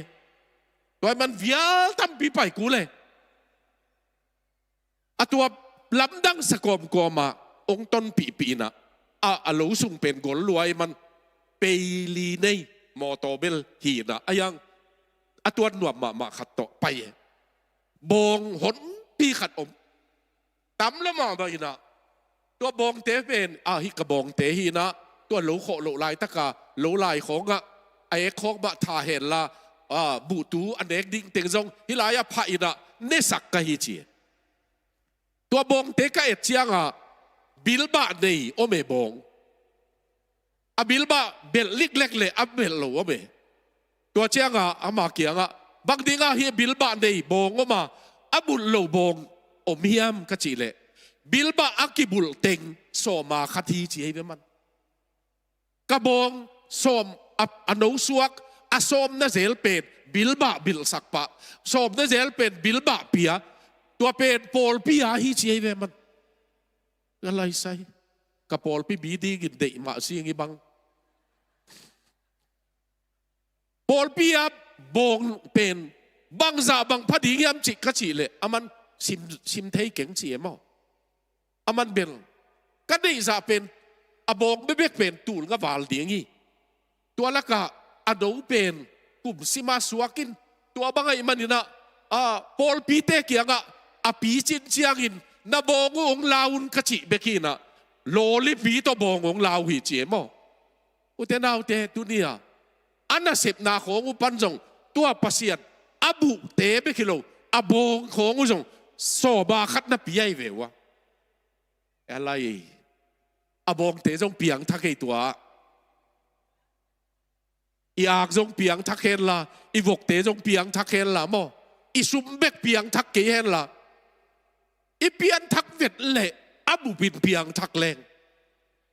Tua ahih man vial tampi pai kul e. A tua lamdang sa kawmkawm ah hong tonpihpih in ah, a, a lo sung pen gol lua ahih man, pei li nei mawtaw bel hi in ah, a yang a tuan nuam mahmah khat tawh pai e. Bawng honpi khat om. Tam lo mahmah in ah, tua bawngte pen, a, hih ka bawngte hi in ah, tua lo khawh loh laitak a lo lai khawng ah a ek khawng mah tha hen la, a, buhtu a nek ding teng zong hih lai ah phah in ah nesak ka hi ci. Tua bawngte ka et ciang ah bilbah nei om e bawng. A bilbah belh liklek leh a belh lo om e. Tua ciang ah ama kiang ah, bang ding ah hih bilbah nei bawng om a, a bulh lo bawng om hiam ka cih leh, bilbah a kibulh teng sawm a khat hi ci hi ve man. Ka bawng sawm a, a no suak, a sawm na zel pen bilbah bilhsak pah, sawm na zel pen bilbah pia, tua pen pawlpi a hi ci hi ve man. Ka lai sai. Ka pawlpi bi dingin deih mah sing hi bang. Pawlpi a bawng pen bangzah bang pha ding hiam cih ka cih leh, a man sim, sim thei keng ci e maw. A man bel ka neih zah pen, a bawng bekbek pen tul nga val ding hi. Tua lak ah a no pen kum sim a suak in, tua bang ahih man in ah, a, pawlpite kiang ah a picin ciangin, na bawng uh hong la un ka cih bek hi in ah, lawlipi tawh bawng hong la uh hi ci e maw. Ute naute, tuni a, a nasepna khawng uh pan zong, tua Pasian a buhte bek hi lo, a bawng khawng uh zong sawm a khat na pia hi ve uh a. A lai, a bawngte zong piangthak hi tua. I ak zong piangthak hen la, i vokte zong piangthak hen la maw. I sum bek piangthak kei hen la, i pianthak vet leh a bupin piangthak leng,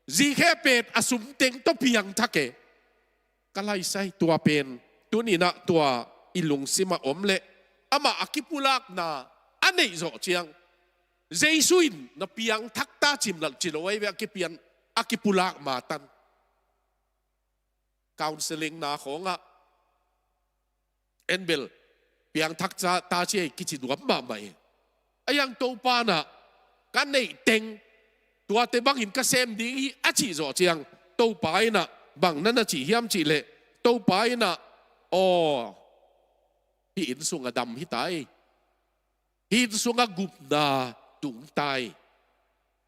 zikhe pen a sum teng tawh piangthak e. Ka lai sai, tua pen tuni in ah tua i lungsim ah om leh, amah a kipulakna a neih zawh ciang, Jesu in na piangthak ta cih nalh ci lo ahi ve, a kipian, a kipulak matan. Counselling na khawng ah en bel piangthak ta, ta ci ei kici nuam mahmah hi. A yang Topa in ah, ka neih teng tuate bangin ka sem ding hi a cih zawh ciang, Topa in ah bang na na cih hiam cih leh, Topa in ah, aw, hih inn sung a dam hi ta ei. Hih inn sungah gupna tung ta ei.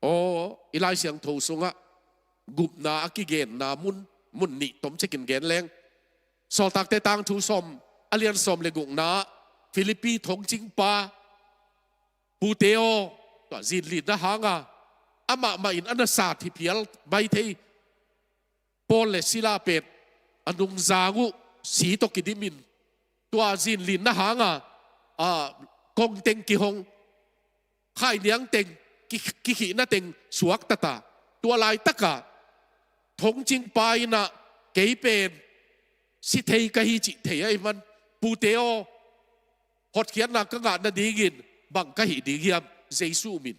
Aw, i Lai Siangtho sungah gupna a kigenna mun, mun nih tomcikin gen leng. Sawltakte Tangthu sawm, a lian sawm le gukna, Filipi thongcingpa, pute aw, tua zinlinna hanga amah mah in a na sat hi phial mai thei. Paul le Sila pen a nungzang uh si tawh kidimin, tua zinlinna hanga, a, kong teng kihong, khainiang teng ki, kikhihna teng suakta ta. Tua laitakah thongcingpa in ah, kei pen si thei ka hi cih thei ahih man, pute aw, hotkhiatna ka ngah nadingin bang ka hih ding hiam? Jesu min.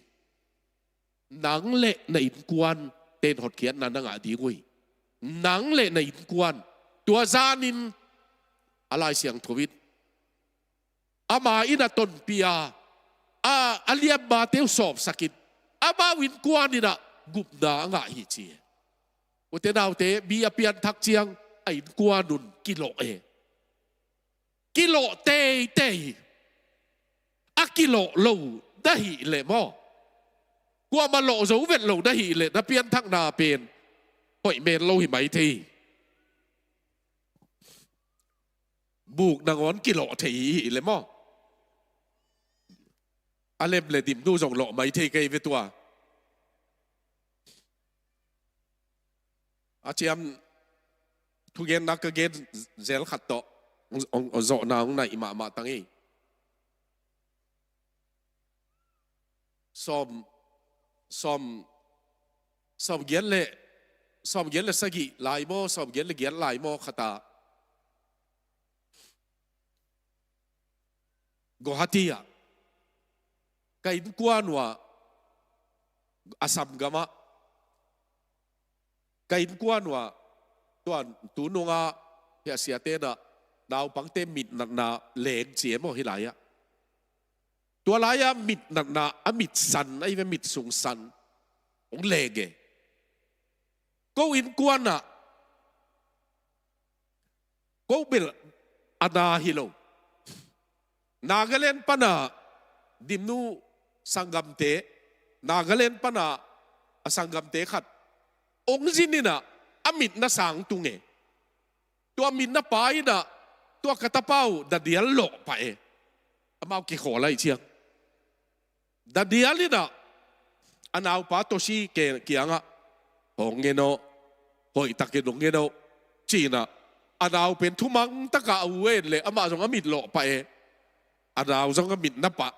Nang le na innkuante in hotkhiatna na ngah ding uh hi. Nang le na innkuan. Tua zanin a Lai Siangtho in, ama in a tonpih a, a, a liammate uh sawpsakin, amau innkuan in ah gupna a ngah hi ci. Ute naute, mi a pianthak ciang a innkuan un kilawh e. Kilawh teitei. A kilawh lo na hih leh maw, kuamah lawh zo vet lo na hih leh, na pianthakna pen hoih men lo hi mai thei. Buk nangawn kilawh thei hi leh maw, a lem le dimnu zong lawh mai thei kei ve tua. A ciam thugenna ka gen zel khat tawh, hong, hong, hong zawhna hong naih mahmah tang hi. Sawm, sawm, sawm giat le, sawm giat le sagih lai maw, sawm giat le giat lai maw khat ah, Guwahati ah, ka innkuan uh ah, Assam gamah, ka innkuan uh ah, tua tu nungah hih a siate in ah naupangte mitnatna leng ci e maw hih lai-ah. Tua lai-a mit natna, a mit san, a i ve mit sung san hong lege. Ko innkuan ah ko bel a na hi lo. Nagaland pana Dimnu sanggamte, Nagaland pana a sanggamte khat hong zin inah a mit na sang tung e. Tua mit na pa inah tua ka tapa uh dadial lawh pah e. Amau kikhawl ahih ciang dadial inah a naupa Toshi kiangah, "Hong ngen aw, hoihtakin hong ngen aw," ci-inah a nau pen thumang takah a u en leh amah zong a mit lawh pah e. A nau zong a mit na pah.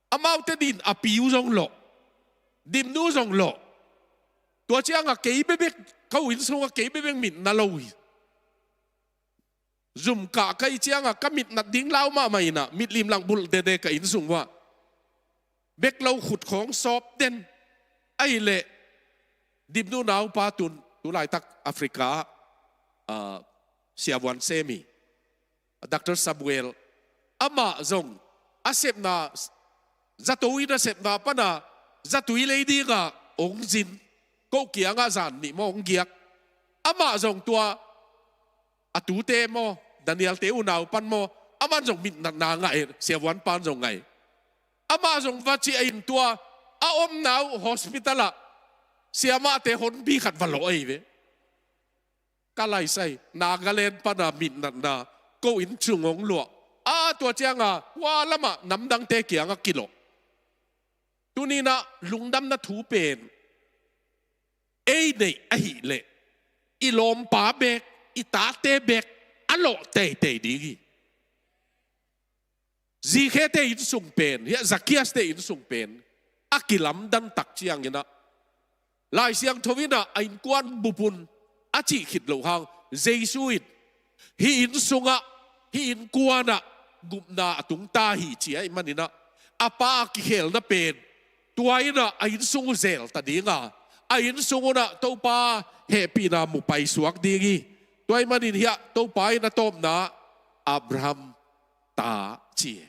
Amaute din a pi uh zong lawh, Dimnu zong lawh. Tua ciangah kei bekbek, ka u inn sungah kei bekbek mit na lo hi. Zum kah ka hih ciangah ka mit nat ding lau mahmah inah mitlim lang bulh dede ka inn sung uah. Bek lo khut khawng sawp den. Ahih leh Dimnu naupa tun, tu laitak Africa ah, ah, siavuan sem hi, Doctor Samuel. Amah zong a sepna, zato in a sepna pana zatui lei dingah hong zin. Ko kiangah zan nih maw hong giak. Amah zong tua a tute maw, Daniel-te unau pan maw, aman zong mit natna ngah e, siavuan pan zong ngah e. Amah zong va ciah in tua a omna uh hospital ah siamahte honpi khat va lawh ahi ve. Ka laisai, Nagaland pana mit natna ko inn sung hong luah. A tua ciangah hua lamah namdangte kiangah kilawh. Tuni inah lungdamna thu pen ei neih ahih leh i lawmpa bek, i tate bek a lawh teitei ding hi. Zikhete inn sung pen, hiah Zacchaeus-te inn sung pen a kilamdan tak ciang inah Lai Siangtho inah a innkuan bup un a cih khit loh hang, Jesu in hih inn sungah, hih innkuan ah gupna a tungta hi ci ahih man inah a pa a kikhelna pen tua inah a inn sung uh zelta ding a, a inn sung un ah Topa hehpihna mu paisuak ding hi. Tua ahih manin hiah Topa in a tawpna Abraham ta ci hi.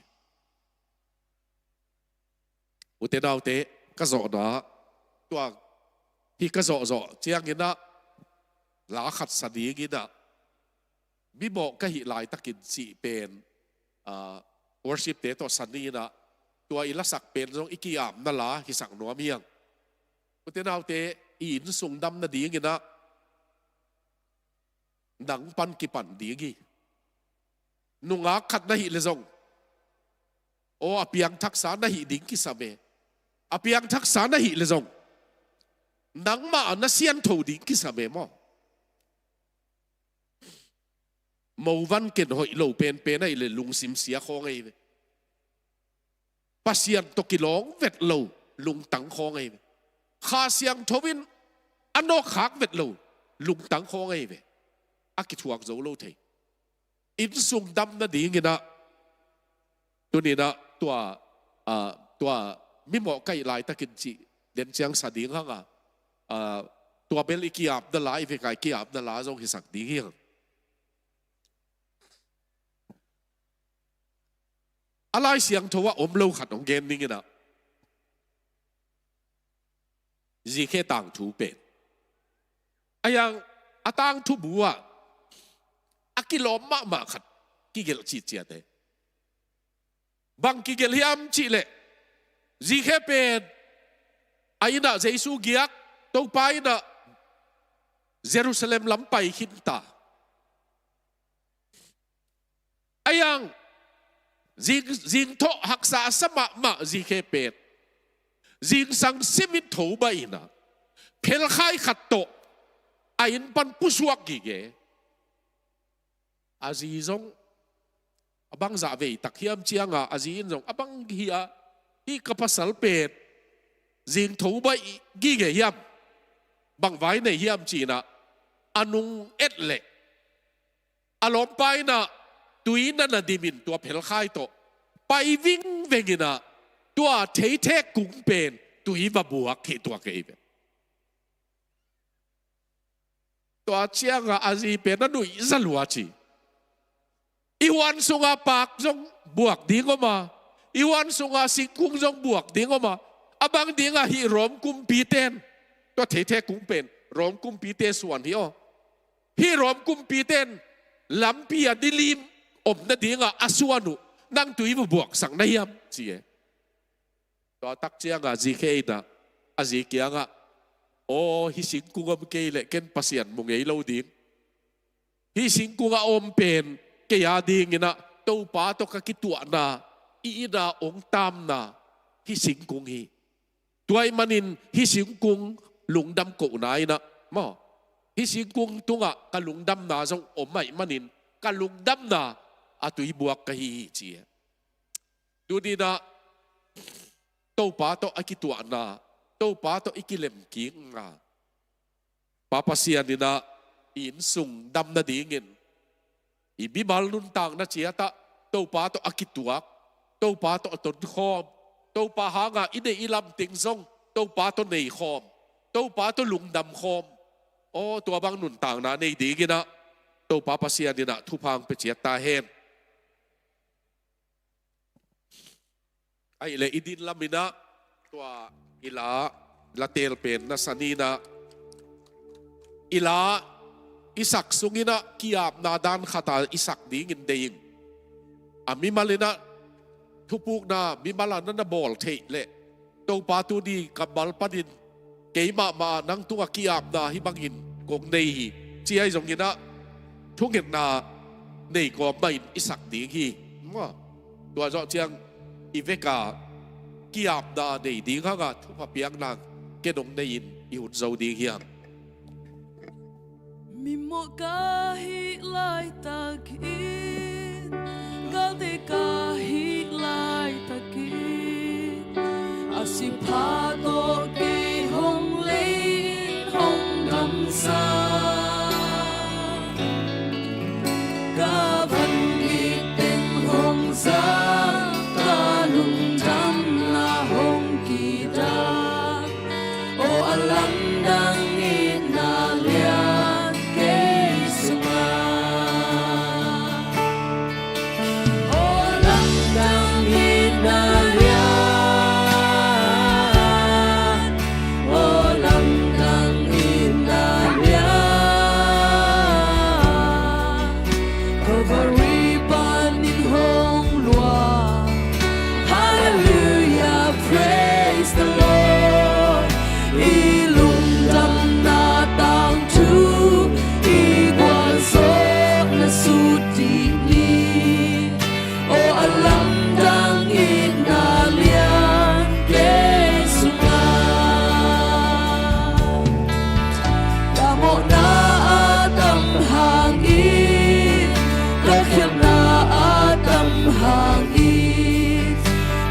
Ute naute, ka zawhna tua hi, ka zawhzawh ciang inah la khat sa ding inah, mimawh ka hih laitakin cih pen, ah, worship-te tawh sa ni inah, tua i lasak pen zong i ki-apna la hisak nuam hi hang. Ute naute, i inn sung dam nading inah nang pan kipan ding hi. Nungak khat na hih leh zong, aw, a piangthaksa na hih ding kisam e. A piangthaksa na hih leh zong nangmah na siangtho ding kisam e maw? Movan ken hoih lo penpen ahih leh lungsim sia khawng ahi ve. Pasian tawh kilawng vet lo lungtang khawng ahi ve. Kha Siangtho in a nawkkhak vet lo lungtang khawng ahi ve. A kithuak zo lo thei. Inn sung dam nading inah tuni inah tua, ah, tua mimawh ka hih laitakin cih den ciang sa ding hang a, ah, tua bel i ki-apna la, i vek a i ki-apna la zong hisak ding hi hang. A Lai Siangtho ah om lo khat hong gen ning inah, Zikhe tangthu pen. A yang a tangthu bu ah a kilawm mahmah khat kigelh citciat e. Bang kigelh hiam cih leh, Zikhe pen a inn ah Jesu giak, Topa inn ah Jerusalem lam pai khinta. A yang zing, zingthawh haksa a sa mahmah Zikhe pen zingsang simin tho baih inah phelkhai khat tawh a inn pan pusuak gige. A zi zong a bang zah vei tak hiam ciangah a zi in zong a bang hi a, hih ka pasal pen zingtho baih gige hiam, bang vai nei hiam ci inah a nung et leh a lawmpa inah tui na na dimin tua phelkhai tawh pai vingveng inah tua theithek kung pen tui va buak khih tuak ahi ve. Tua ciangah a zi pen a nuihza lua ci. I huan sungah paak zong buak ding om a, I huan sungah singkung zong buak ding om a, a bang dingah hih Rom kumpite'n, tua theithek kung pen Rom kumpite suan hi aw. Hih Rom kumpite'n lampi a nilim om nadingah a suan uh nang tui va buaksak na hiam ci e. Tua tak ciangah zi khe in ah, a zi kiangah, aw, hih singkung om kei leh ken Pasian mu ngei lo ding. Hih singkung a om pen kei a dingin ah Topa tawh ka kituahna, i inn a hong tamna hih singkung hi. Tua ahih manin hih singkung lungdam kohna in ah maw, hih singkung tungah ka lungdamna zong om ahih manin ka lungdamna a tui buak ka hi hi ci e. Tuni in ah Topa tawh a kituahna, Topa tawh i kilemkikna, Pa Pasian in ah i innsung dam nadingin, i mimal nuntakna ciat ah Topa tawh a kituak, Topa tawh a tonkhawm, Topa hangah i neih i lamting zong Topa tawh neikhawm, Topa tawh lungdamkhawm, aw, tua bang nuntakna nei dingin ah Topa Pasian in ah thupha hong pia ciat ta hen. Ahih leh i din lam in ah tua i la, la teel pen na sa ni in ah, i la i sak sung in ah ki-apna dan khat a i sak dingin deih ing. A mimal in ah thupukna mimal a na na bawl theih leh, Topa, tuni kammal panin keimah mah nang tungah ki-apna hih bangin kong nei hi, ci ahi zongin ah thungetna nei kawm mahin i sak ding hi. Mua, tua zawh ciang i vek a ki-apna nei ding hangah thupha piak nang ken hong nei-in i hun zo ding hi hang. Mimawh ka hih laitakin, galte ka hih laitakin, a sipha tawh kei hong lei-in hong damsak. Ka van it teng hong zak, ka lungdamna hong kidak. Aw, a lamdang itna lian kei sungah. Aw, lamdang itna lian. Aw, lamdang itna lian. Calvary panin hong luang. Hallelujah, praise the Lord. I lungdamna tangthu, i gualzawhna sut dih ni. Aw, a lamdang itna lian kei sungah. Ka mawhna a tam hangin, ka khialhna a tam hangin,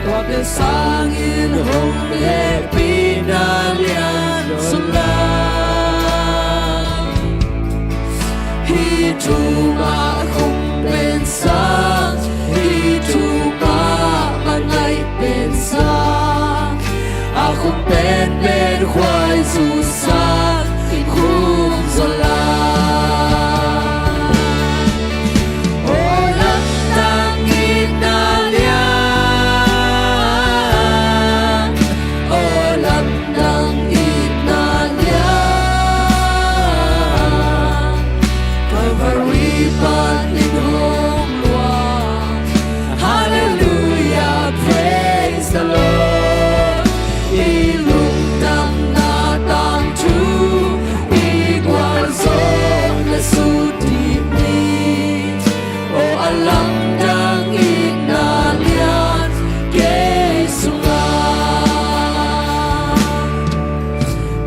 tuate sangin hong hehpihna lian sungah. Hih thu mah khum pen sang, hih thu mah ngaih pen sang, a khum penpen khuaizu sang, i khum zaw lai. Aw, lamdang itna lian. Aw, lamdang itna lian. Calvary panin hong luang. Hallelujah, praise the Lord. I lungdamna tangthu, i gualzawhna sut dih ni. Aw, a lamdang itna lian kei sungah.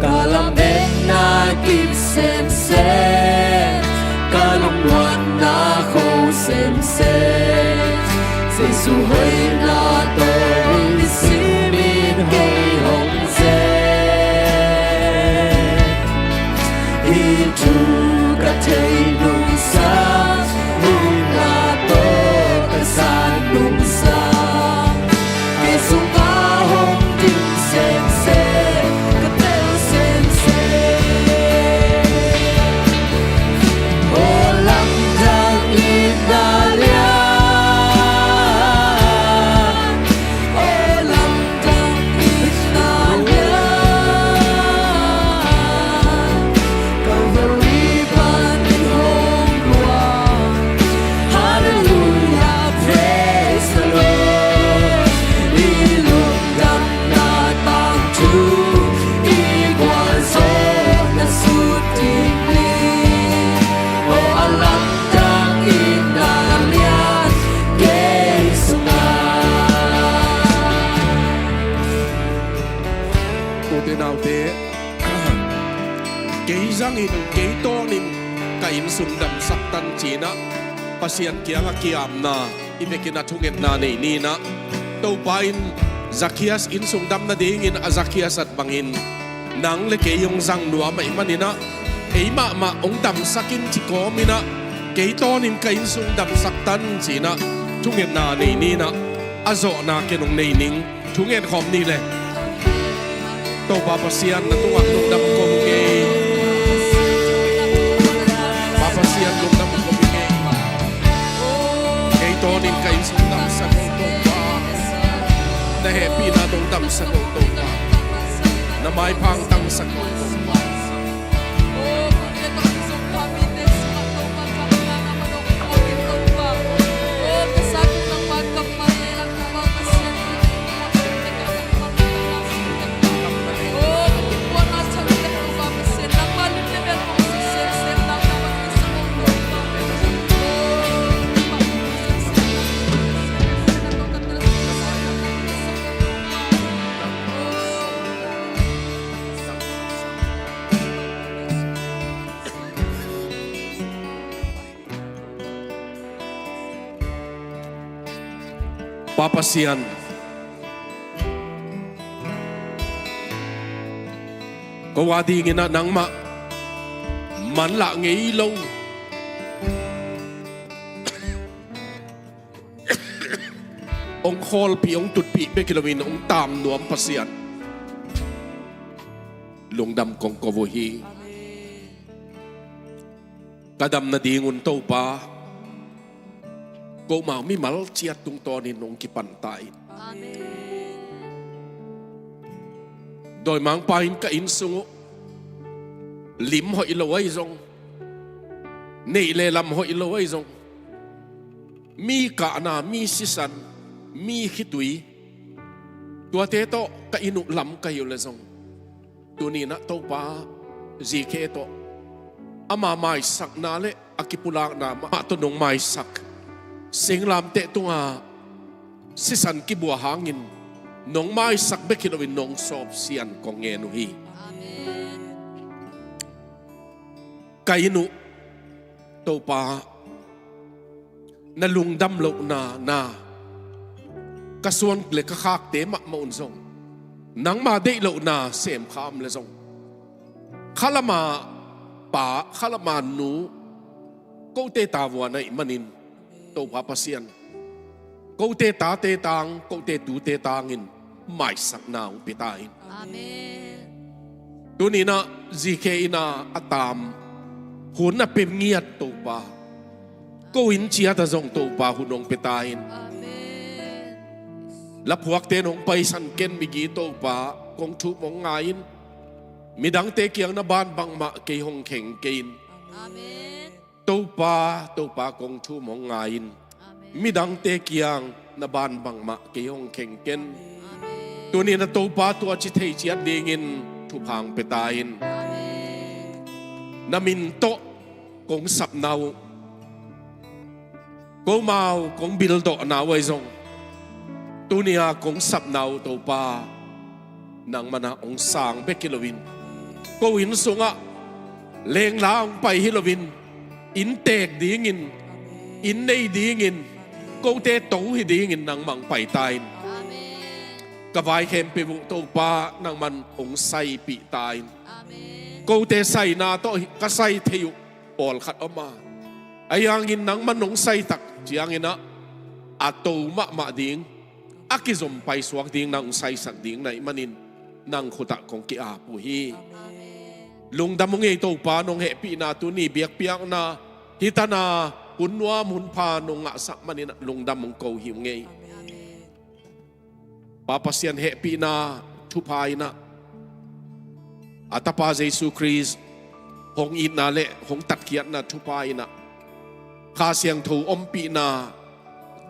Ka lametna kim semsem, ka lungmuanna kho semsem, Jesu hoihna tawh i simin kei hong zen. Hih thu ka thei nungsak, hih na tawh ka san nungsak, kei sungah hong dim semsem, ka tel semsem. Aw, lamdang itna lian. Kei zangin, kei tawnin ka innsung damsak tan, ci-in ah Pasian kiangah kiamna i vekin ah thungetna nei ni in ah, Topa in Zakhias innsung dam nadingin a Zakhias at bangin nang le kei hong zang nuam ahih manin ah, ei mahmah hong damsak in ci kawmin ah, kei tawnin ka innsung damsak tan, ci-in ah thungetna nei ni in ah, a zawhna ken hong nei ning. Thungen khawm ni le. Topa Pasian, na tungah lungdam ko ngei. Pa Pasian, lungdam ko ngei. Kei tawnin ka innsung damsak o Topa. Na hehpihna nong damsak o Topa. Na maipha hong tangsak o Topa. Pa Pasian, ko a dingin ah nangmah manlah ngei lo, hong khawlpih, hong tutpih bek hi loin hong taam nuam Pasian, lungdam kong ko uh hi. Ka dam nadingun Topa, komau mimal ciat tungtawnin hong kipan ta in. Amen. Dawimangpa in ka innsung uh lim hoih lo ahi zong, neih le lam hoih lo ahi zong, mi kahna, mi sisan, mi khitui, tuate tawh ka inn uh lam ka hi uh leh zong, tuni-in ah Topa, Zakhias tawh ama maisakna le a kipulakna mah tawh nong maisak, singlamteh tunga sisan kibua hangin nong maisak bek hi loin nong sawpsian kong ngen uh hi. Amen. Ka inn uh Topa, na lungdam lohna na, ka suan le ka khakte mahmah un zong, nangma deih lohna semkha om leh zong, khalama pa, khalama nu, kote ta vua na hih manin, Topa Pasian, kote tate tang, kote tute tangin maisakna hong pia ta in. Amen. Tuni-in ah Zakhias in ah a taam hun a pia ngiat Topa, ko inn ciat ah zong Topa hun hong pia ta in. Amen. Laphuakte in hong paisan ken migi Topa, kong thum hong ngai in. Midangte kiang na ban bangmah kei hong kheng kei in. Amen. Topa, Topa kong thum hong ngai in. Amen. Midangte kiang na ban bangmah kei hong kheng ken. Amen. Tuni-in ah Topa, tua ci thei ciat dingin thupha hong pia ta in. Amen. Na min tawh kong sapna uh, komau kong bildawhna uh ahi zong, tuni-a kong sapna uh Topa, nangman ah hong sang bek hi loin, ko inn sungah lengla hong pai hi loin, innteek dingin, inn nei dingin, kote to hi dingin nangmah hong pai ta in. Amen. Ka vai khempeuh uh Topa, nangman hong saipih ta in. Amen. Kote saina tawh ka sai thei uh pawlkhat om a, ahi hangin nangman hong saitak ciangin ah, a to mahmah ding, a kizom paisuak ding nang hong saisak ding na hih manin, nang khutah kong ki-ap uh hi. Amen. Lungdam ung ei Topa, nong hehpihna tuni biakpiakna, hih tana hun nuam hun pha nong ngahsak manin ah lungdam hong ko hi ung ei. Amen. Pa Pasian hehpihna thupha in ah, a Tapa Jesu Khrist hong itna le hong tatkhiatna thupha in ah, Kha Siangtho ompihna,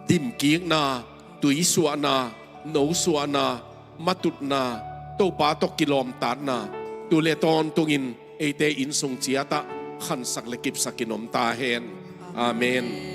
dimkikna, tuisuahna, nosuahna, matutna, Topa tawh kilawmtatna, tu le tawntungin eite inn sung ciatah khansak le kipsakin om ta hen. Amen.